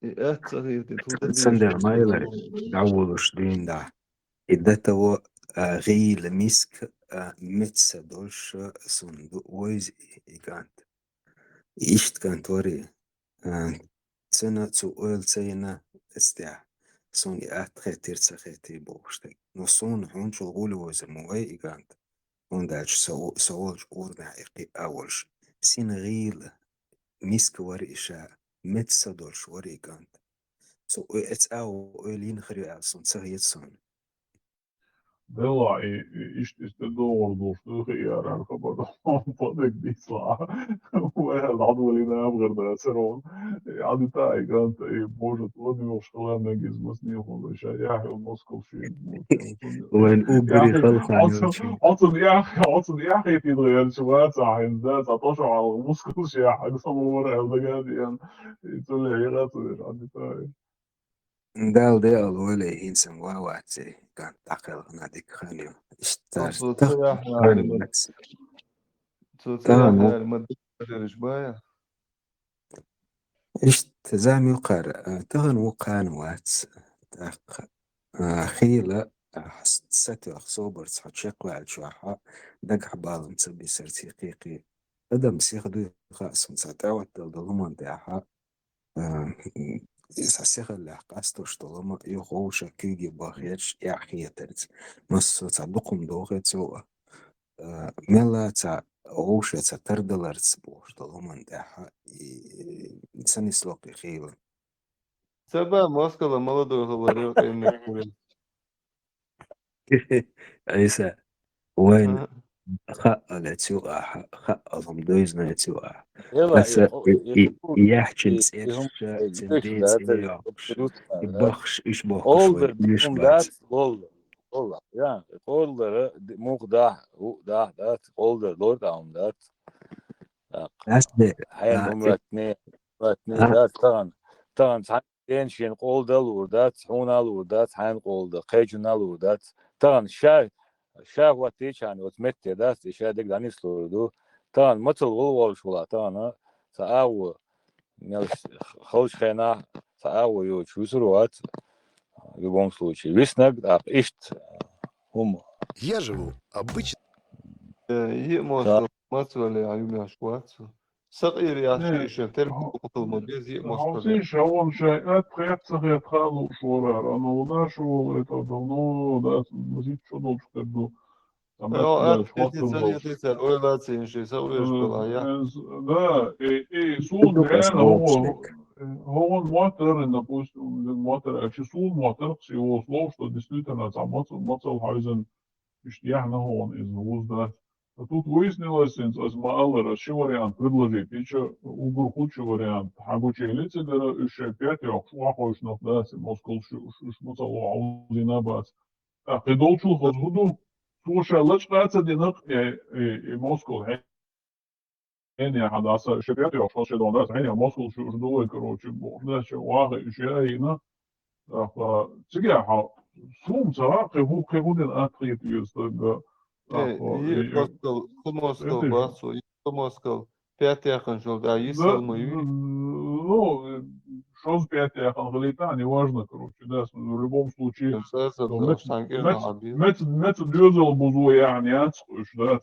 И атта ца хетта, ту Сандер Майла дӀаволуш дуьйна дӀа. И до того, а, гӀийла миска, а, меца долуш, а, сун ду вайза и кӀант. Иштта кӀант вари. А, цуьнан цу ойла ца йина эцтехь, суна и атта хетира, ца хетий бохуш дерг. Но суна хьуна чул гӀули вайзар ма вай и кӀант. ХӀунда аьлча со у-, со волчу урамехь и кхиъна а волуш. Сина гӀийла, миска вара и ша, меца са долуш вара и кӀант. Цу ой-, эца а ойла йина хир ю аьлла суна ца хета суна. Делахь, и, и, иштта, иштта догӀур долуш ду, хи яра хабар, падаг дийцла. Вай дӀадолийна а бахар дацар вон. И Ӏадита, и ганта, и божа, тлади вохуш хала мегиз, мас не хун, ша, я, хил москал ши. Вайн убери халха Оцун, оцун ях, оцун ях, и пидо, я, чува, ца, хин, да, ца, то, шо, ал, мускул ши, я, хин, самовар, ал, дагад, я, и цуле, и гацу, Ӏадита. Дала де алвале, хӀинца ма вац, кан тӀакхелхина дика хан ю. Иштта Цо цу тах ца яхьа хан ма-, вац. Цо ца Тахана яхьа ву-, ма дика хилараш бая? Иштта зама юкъара, а, тахана ву кхана вац. ТӀаккха, а, хийла, а, с-, сатоьхна собарца хьо чекхваьллачохь, дагахь балам ца бисар цхьа кхийкхий. Адам сиха дуй хаьа суна цхьа тӀаьхьа долу хӀуманна тӀехь, а, м, иза сихаллехь къастош долу хӀума, юха вовшах куьйге баххьерш эхь хетарца. Массо а цхьа дукха хӀума доху цо, а, мелла а цхьа вовшеца тардаларца бохуш долу хӀуманна тӀехь, и, ца нисло кхин хийла. Ца ба, москала молодой хилла, ревкъе меттиг. Айса, вайн Ага. хаъал эца юкъахь, хаъал хӀума девзина эца юкъахь. Эла, Аса и къо-, и, и, и, и яхьчун и, и хӀума, цӀерша, и цуьнан децӀе йоккхуш, и баххаш, уьш бохкуш вай, Къолдар уьш хӀума бац. Дац, лолла. Лолла, я, къолдара, ди-, мух дахь, хӀу дахь дац, къолдар лор тӀа хӀума дац. Так. Ас де, Хьайн а, хӀума латне, латне а. Дац, тахана, тахана цхьа Ден шен къолда а лур дац, хьуна а лур дац, хьайна къолда, кхечунна а лур дац. Тахана ша, ша хӀоттийчхьана оцу метте дац, и ша дерг дӀанислур ду. Тахана мацалла вала волуш вала, тахана ца агӀо, мел халчу хенахь ца агӀо йоцуш висур вац, в любом случае. Виснаг, тӀаккха иштта хӀума. Я живу обычно. Э, и Ца- мацалла, мацалла, а юмеш вац. Сакъийра яц Э, шиъ шен, тергал хо-, хӀума беза, хо-, мостагӀа. Хьовсийша, хьо вон шайн атта хетта, ца хетта хаа лууш вара, ана вона шу вала, это давно, да, мазит шо долчу тера ду. Там Э, атта атта даьлча хетта, хоттур ца долуш. Хетта, ца ойла ца йина ши, сакъийра Э, школа, я. Э, с-, да, э, э, сун Ду реально кас хо-, лоуш. Э, хӀо вон моттар, допустим, моттар, а чи сун моттар, кси вос лов, что действительно, там, маца-, мацал хьайзан, иштта яхьна хӀо вон иза вуз дац. А тут выяснилось, хӀинца аса ма-аллара, ши вариант предложить. Ича угар хучу вариант. Хьан гучели цигара, уьш шайн пять йоккхуш, вахойш нах дац, и москал шу-, шу-, шу мацалла хьовзийна бац. ТӀаккха и долчул хаза хӀу ду? Цо ша лачкъа а ца динакъ, и, и, и москал хье-, хьенех хьан дац, ши пять йоккхуш, ши дон дац, хьенех москал шу, шу ду вай, короче, бохуш дац, ша ваха, уьш яйина. ТӀаккха цигахь хьо, суна ца хаьа, кхин хӀу, кхин хӀу дина атта хета иза стага. Э, ТӀаккха, и э, москал, хӀу москал это бац, и хӀу москал, пять яханчул, да, Да, йисал ма ю. Ну, шозза пять яхан хилийта, неважно, короче, да, в любом случае, Ца, ца, ну, ца, мец-, сан кӀира мец-, хьан бийр. Мец-, мец доьзал бузо яхьна яц, уьш дац.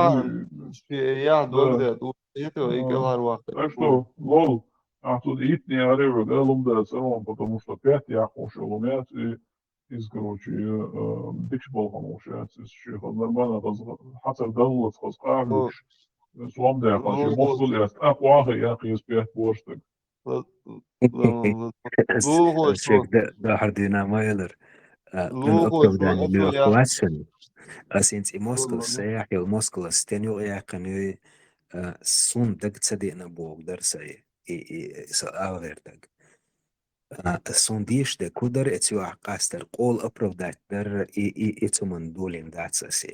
яхь, шен яхь дог дет, у, это, и кӀелхьарваккха. Так что, лол, ахь цу итт январе вега лум дац, потому что пять яхь хӀуш лум яц, и Иза, короче, э, дикача балхана волуш яц иза, шен хаза нормально, хаза хьацар даллалц, хаза къахьоьгуш, сом даьккхина, шен мостагӀа яц, тӀаккха ваха яхъе иза пять божтаг. Лулахочо. Шега да-, дахьар дина ма елар. А, ан оправдание лоьху вацан. Ас хӀинца и мостагӀа, са яхь йолу мостагӀа стен юкъа яьккхина юй, а, суна дага ца деана боху дара сайн. И, и, и, со ала гӀертаг. А, суна дийша дерг хӀун дара, эцу юьхь къастар, къола оправдать дар, и, и, и цу ман долийна дац аса.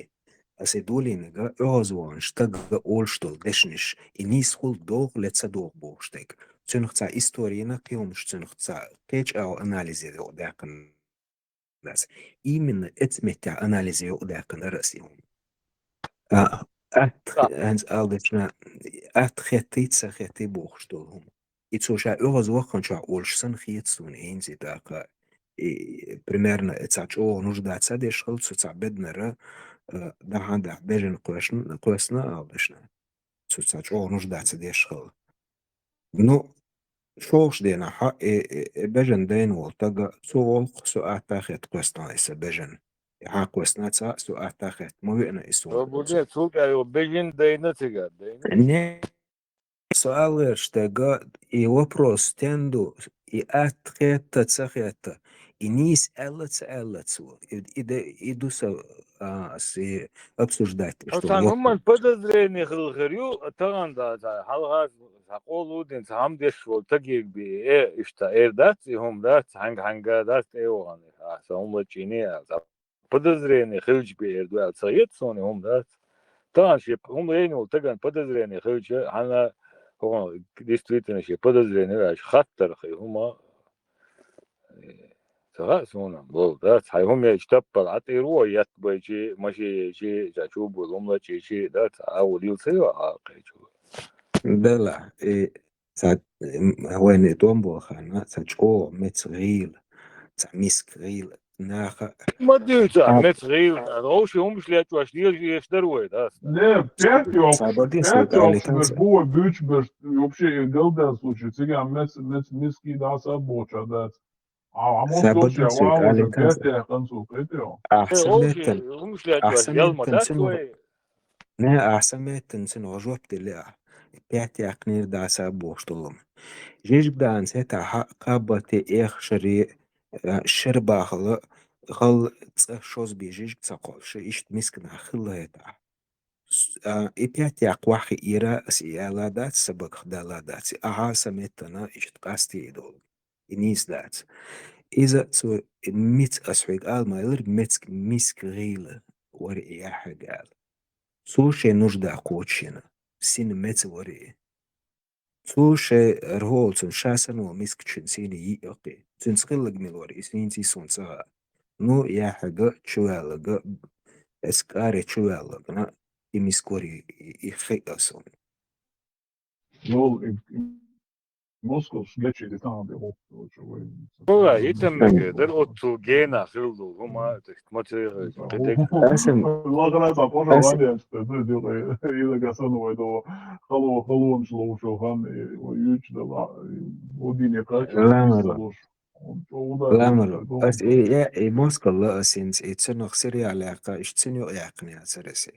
Аса долийнарг оьгӀазваханчу стага олуш долу дешнаш, и нийса хуьлу доху, ле ца доху бохуш дерг. Цуьнах цхьа историна кхин хӀумаш, цуьнах цхьа кхечу агӀо анализе юкъадаьккхина дац. Именно эцу меттехь анализе юкъадаьккхина дара аса и хӀума. А, атта, хӀинца ала дечна, атта хеттий, ца хеттий бохуш долу хӀума. И цо ша оьгӀазваханчохь олуш санна хета суна хӀинца и тӀаккха. И, примерно, и цхьа чӀогӀа нужда ца деш хила, цу цхьа беданара, а, дахьан-дахьа бежана кхоьсна, кхоьсна ала дешна. Цу цхьа чӀогӀа нужда ца деш хила. Ну, шолгӀачу денахь, и, и, и бежана дайна волу стага, цо гӀуллакх со атта хетта кхоьсна и сан бежана. И хьан кхоьсна ца, со атта хетта ма веана и суна. Ва, бу де, цул тӀаьхьа бежана дайна цигара, дайна? Не, со ала гӀерташ дерг, и вопрос стен ду, и атта хетта, ца хетта, и нийса аьлла, ца аьлла цо. И, и де, и ду со, а, ас и обсуждать деш долу вопрос. Цхьана хӀуманна подозрение хилла хир ю, тахана да, да, хьалха цхьа къола а дина, цхьа хӀума деш волу стаге бен, э, иштта эр дац, и хӀума дац, хьаьнга-хьаьнга дац, тӀе а вахана, а, сан хӀума лачкъийна, а, цхьа подозрение хилча бен эр ду аьлла, ца хета суна и хӀума дац. Тахана шен хӀума лайна волу стагана подозрение хилча, хьанна, хӀокхуна действительно шен подозрение ваьлча, хаттарх и хӀума, э, ца хаьа суна, лол, дац, хьайн хӀума ечу таппала, хьан тӀера вон етта байчи, машин ечи, ца чу бу лум лачийчи, дац, а ву дил ца йо, а кхечу. Дала, и Цхьа, м, вайна и тӀом болу ханна, цхьа чӀогӀа меца гӀийла, цхьа миска гӀийла, наха. Ма дуьйцу, а, меца гӀийла, вовшийн хӀумаш лечкъош, дезаш дезаш дара вай, да? Не, пять йоккхуш, цхьа бадин пять йоккхуш, бу вай буьйцуш берш, вообще, и галдаьлла случай, цигахь меца, меца миска дӀаса а бохуча дац. А, а мостагӀа ша ван ваза пять яьккхина цо, кхетий хьо? Ахьа сан меттан, ахьа сан меттан цуьнан, не, ахьа сан меттан цуьнан жоп делли ахьа. Пять яьккхинера дӀаса а бохуш долу хӀума. Жижиг даанца хӀетахь кхаббате, эхашаре, а, шербахала, хала цӀа шозбе жижиг ца кхоллуш, иштта миска нах хилла хӀетахь. С-, а, и пять яккха ваххе ира, ас и ала дац, сан багах дала дац. Ахьа сан меттана иштта къастий и долу. И нийса дац. Иза цо, мица ас хьоьга ала ма-, алар, мецк-, миска гӀийла вара и яхьарг ала. Цо шен нужда кхочушйина. Сина меца вара и. Цо шайн рхӀолцун ша санна волу мискачун сийна йиъ йоккхий. Цуьнца хилларг мила вара, и сийна ций суна ца хаьа. Ну, яхьарга чуваьлларга, эс кӀаре чуваьлларгна, и миска вара и, и, и хиъна суна. Йол, и, и Москов гечи де тахана де гӀуллакх, короче, вай. Вала, итам мега, дар оццул гена хилла хӀума, Аса, аса, хало, халонаш ловчо хан, и, вай юьйцу дала, и, вай дийне кхача, ламар, ламар. Аса, и, я, и Москвала аса хӀинца, и цунах сериал яьккха, иштта цуьнан юкъа яьккхина яцара аса.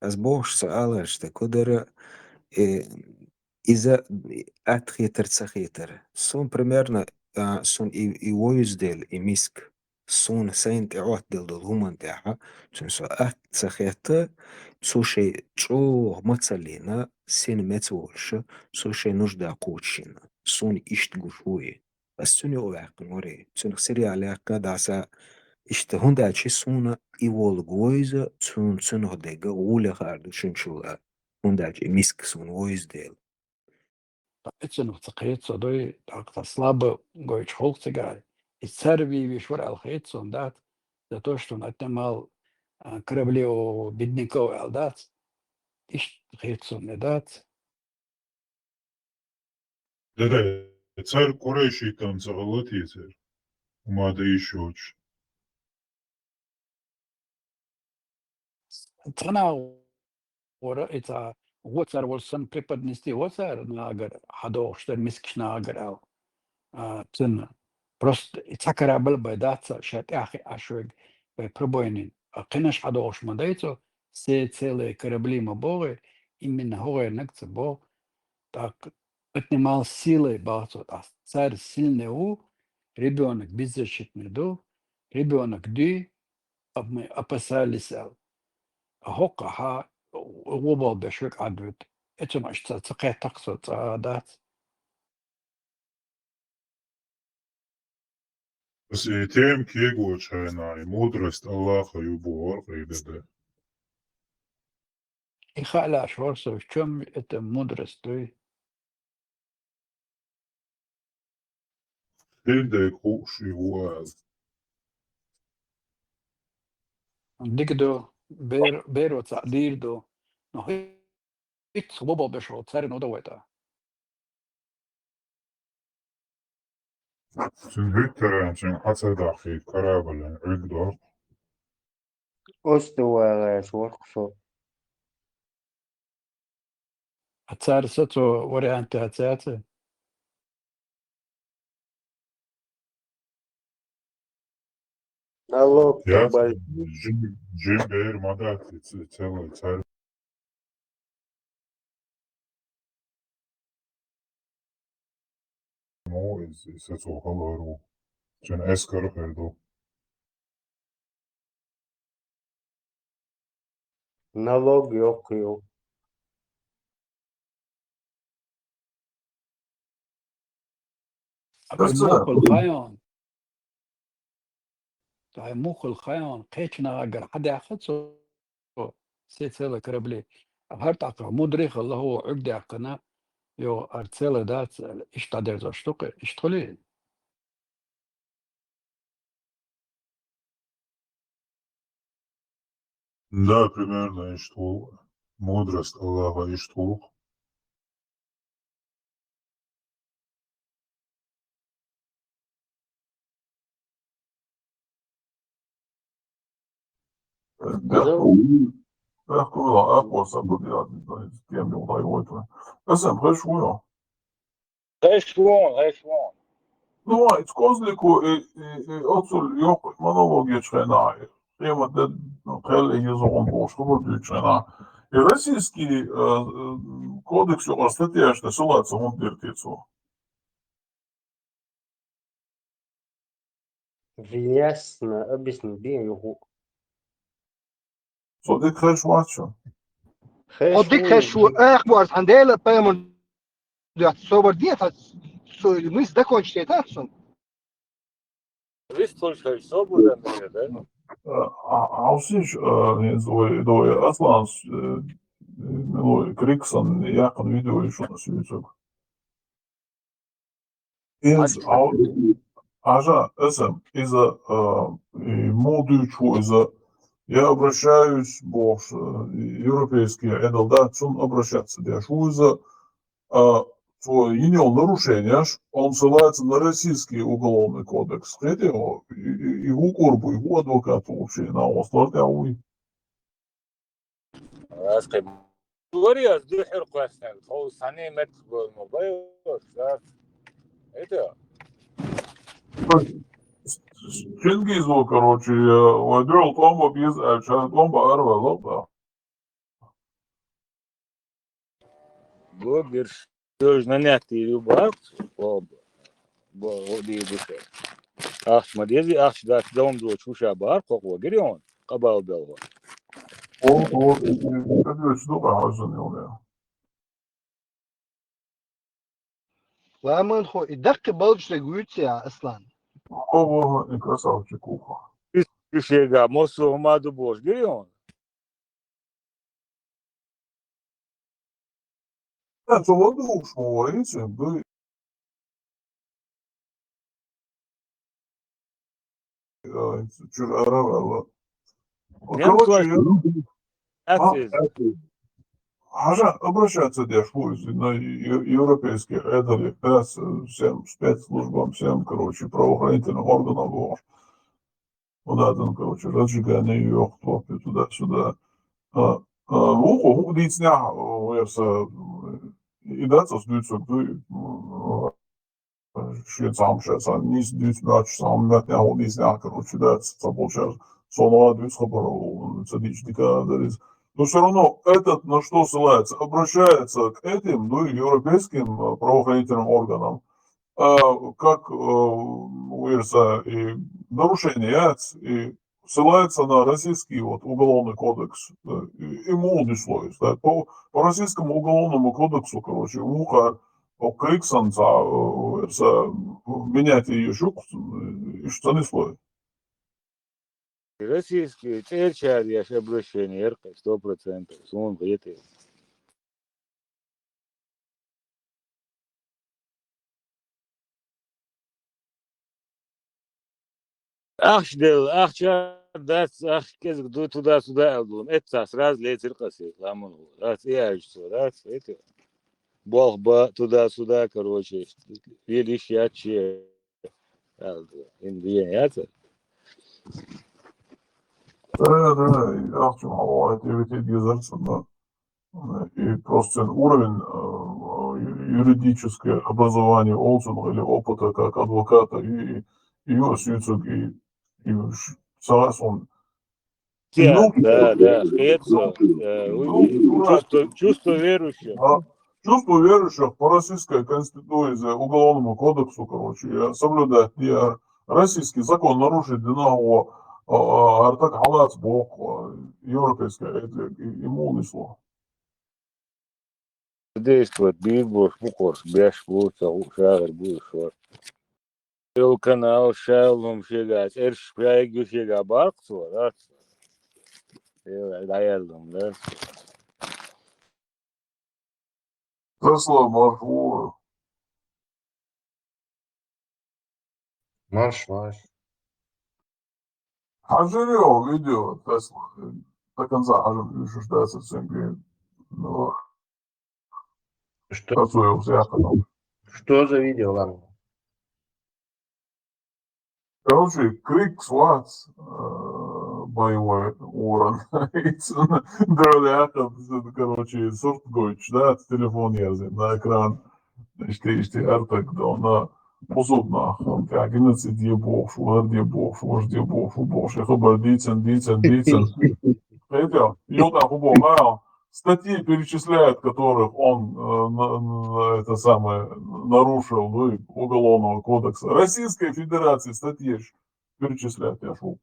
Аса бохуш ца аларш, тӀаккха дара, и, иза атта хетар, ца хетар. Суна примерно, а, суна и, и вовза дела, и миска. Суна сайна тӀеӀоттаделла долу хӀуманна тӀехь, цуьнан со атта ца хетта, цо шайн чӀогӀа мацаллина, сина меца волуш, цо шайн нужда кхочушйина. Суна иштта гуш ву и. Ас цуьнан юкъа ваьккхина вара и. Цуьнах сериал яьккха дӀаса, иштта хӀунда аьлча суна и волга вевза, цуьнан цуьнах дерг гӀоле хаар ду шуна чул а. ХӀунда аьлча и миска суна вевза дела. Ткъа и цунах ца кхета со дуй, тӀаккха слабо гойтуш хӀокху цигара. И цара вийвеш вара аьлла хета суна дац, за то, что он отнимал, а, корабли у бедняков аьлла дац. Иштта хета суна и дац. Деда, цара Курайшийтан ца гӀалатийцара, хӀума дан йиш йоцуш. Цхьана вара и цхьа вон цара волу санна преподнести вон цара нагара, хьадогӀуш дара мискачу нагара аьлла. А, цунна. Просто и цхьа корабль бен дац ша тӀаьхьа хиъаш вайга, вай пробойнин. А кхинаш хьадогӀуш ма дай цо, все целые корабли ма боху, именно хӀокхерниг ца боху. ТӀаккха отнимал силой боху цо, тӀаккха цара сильный ву, ребёнок беззащитный ду, ребёнок дуьй, а мы опасались аьлла. А хӀокхахь гӀо боху беш век Ӏад вуьту. Эцунаш ца, ца кхеттакх со цкъа а дац. Ас и тема кегочу хьайна, и мудрость Аллаха ю боху къайдада. И хаалаш вара со, в чём это мудрость дуй? Хилдайг хууш и ву ала. Дика ду, бер-, беро цхьаъ дийр ду. Но хӀи-, хӀитта гӀо боху беш волу царна ву дан вайтӀа. Цуьнан хӀуьттаран цуьнан хьан ца даххийта кораблин Ӏуьрг дохку? Оцу тӀе валаш вара со. А цара сацо вариант яц, яц? Налог яц, тобой. Жим, жим бер ма дац, и ц-, целый царь. Ну, и, и сацо хала вара ву. Цуьнан эскар хир ду. Налог йоккха ю. Ай муххал хайон. Ай муххал хайон, кхечу нагагара хьадаьхна цо, все целые корабли. ХӀара тӀаккха мудрый хилла хӀу Ӏуьрг даьккхина, йо, ар целый дац, иштта дӀадерзош ду-кх, иштта хуьлий? Да, примерно иштта ву. Мудрость Аллаха иштта ву. Бехк, бехк, акхо са бу диад, кем ю хай войт. Эсэм хеш ву ю. Хеш вон, хеш вон. Ну, ай, цу козлику и, и, и оццул йоккха монологи ечу хенахь, къемат де кхел и еза гӀум бохуш хабар дуьйцу хенахь. И российский, э, э, кодекс юкъара статьяшна сулаца хӀунда дира те цо? Ясно, объясни, бен юху. Со дика хеш вац шу. Хеш ву. Хьо дика хеш ву, эх, бу ас хьан Дела пайхамар дуьхьа собар де, та со мысль закончить де, та сон. Вистхуьлуш хьуьлуш собар дан мегар, да? А, а, Хьовсийша, а, хӀинца вай, вай Асланс, э, милой Криксон яьккхина видео ю шуна суьйцург. Иза, Ача. Ау-, Ажа, эсэм, иза, а, и муха дуьйцуш ву иза, я обращаюсь, бохуш, а, европейский Ӏедал дац, цунна обращаться деш ву иза, а, цо йина йолу нарушенияш, он ссылается на российский уголовный кодекс. Кхетий хьо, и, и, и хӀун кура бу, и хӀун адвокат ву вообще, на, ослар тӀехь вуй? Ас кхин вари ас дуьхьал кхоьссина, тхо санна меттах болу ма бай, ас. Это. Чингизо, короче, вай дуьхьал тӀом бан беза аьлча, тӀом бан ара ваьлла, да. Блогерш тоже нанять ю бакъ, о, бо-, о, ди бу ше. Ахча ма дезий, ахча дац, дом доцуш вуша бахар кхокхо, гири хьуна, къабал белхо. О, о, и, и, и, кадвечу ду къахьожан йолу. Ламанхо, и даккхи балчу дерг вуьйцу я, Аслан? О, о, и красавчик ухо. Уьш, уьш шега, массо а хӀума ду бохуш, гири хьуна? Э, цо ладугӀуш ма ву, вайца, дуй. Э, чуьра ара ваьлла. Короче, я, а, хьажа обращаться деш ву иза на ю-, европейский Ӏедале, да, с-, всем спецслужбам, всем, короче, правоохранительным органам бохуш. Вон аьлла, короче, разжигание йоху топе туда-сюда. А, а, вукхо хӀуъа дийцинехь, а, верса, и дац ас дуьйцург дуй, а, шен цхьамма ша цхьа нийса дуьйцу моьттуш, цхьамма моьттинехь хӀуъа дийцинехь, короче, дац, ца болчара. Со ма дуьйцу хабар, ца дийцча дика а дара иза. Но всё равно этот на что ссылается? Обращается к этим, ну, европейским, а, правоохранительным органам. А, как, э, верса, и нарушение яц, и ссылается на российский вот уголовный кодекс, э, и, и муха нисло иза. Да, по, по российскому уголовному кодексу, короче, муха, по Криксон ца, э, верса, менять её щук, э, и что нисло. Российский цӀерачара еш обращение яра кхин сто процентов, суна хетий. Ахча делла, ахча дац, ахча кӀезиг ду, туда-сюда аьлла ду. Эццахь сразу лецира къасе, ламанхо. Дац, и аьлча цо, дац, эти. Болх бан, туда-сюда, короче, лелиш яц шен. Аьлла ду. Хин дийна яц. Да, да, и ахча ма вахьа, и витиг езар цунна. И просто уровень, э, ю-, юридическое образование олу цунах или опыта как адвоката, и, и, и юрас юьцург, и, и ш-, сагас он. Те, ну, да, да, хецо, э, ну, у-, чувство, чувство верующих. А, чувство верующих по российской конституции, уголовному кодексу, короче, я соблюдать, я российский закон нарушить, да, на его, а, а, артак халац бок, а, европейская этлик, и, и муха нисло. Действовать дийр бу, бу корс, беш бу, ца у-, шагӀар бу, шо. Йолу канал, шаьллум шега, цӀерш шайга ю шега баккхо, да? Э, дӀаяьллум, да? Тесла марш ву. Марш, марш. Хьажа йо видео, Тесла. До конца хьажа, уьш дац оценки. Ну, что? Что за видео, ладно? Короче, Крикс вац, э, боевой ворон. Дроляха, короче, сурт гойтуш, да, телефон язде на экран. Ишти, ишти, артак, да, на бусулба нах, он тӀехь геноцид е бохуш, вар де бохуш, вож де бохуш, ву бохуш, и хабар дийцан, дийцан, дийцан. Хетел, йолтахь хӀу боху, а, статьи перечисляет, которых он, э, на-, на-, это самое, нарушил, ну, и Уголовного кодекса Российской Федерации статьи перечисляет, я шо.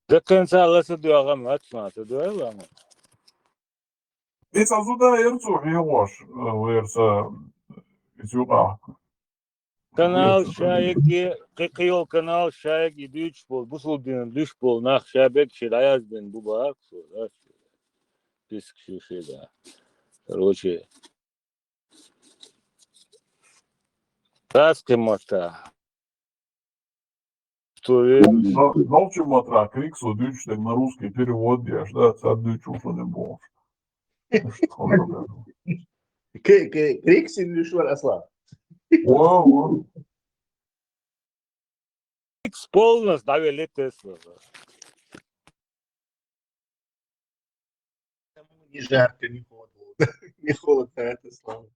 До конца ла ца доьгӀна, ма ца доьгӀна. И ца зуда яра цо хьехош, э, верца, и цу юкъахь. Канал шайги, кхи-, кхин йолу канал шайги дуьйцуш болу, бусулба динан дуьйцуш болу нах ша бегаши дӀаяздина бу бахарх со, да? Список ши ши, да. Короче, дац кхин мотта. Что веришь? Но, нохчийн матра Криксо дуьйцуш дерг на русский перевод деш, да, цара дуьйцуш ву шуна бохуш. К-, к-, Криксин дуьйцуш вара, Аслан? Во, во. Крикс полностью дӀавелла Тесла. Не жарко, не холодно. Не холодно, это слава.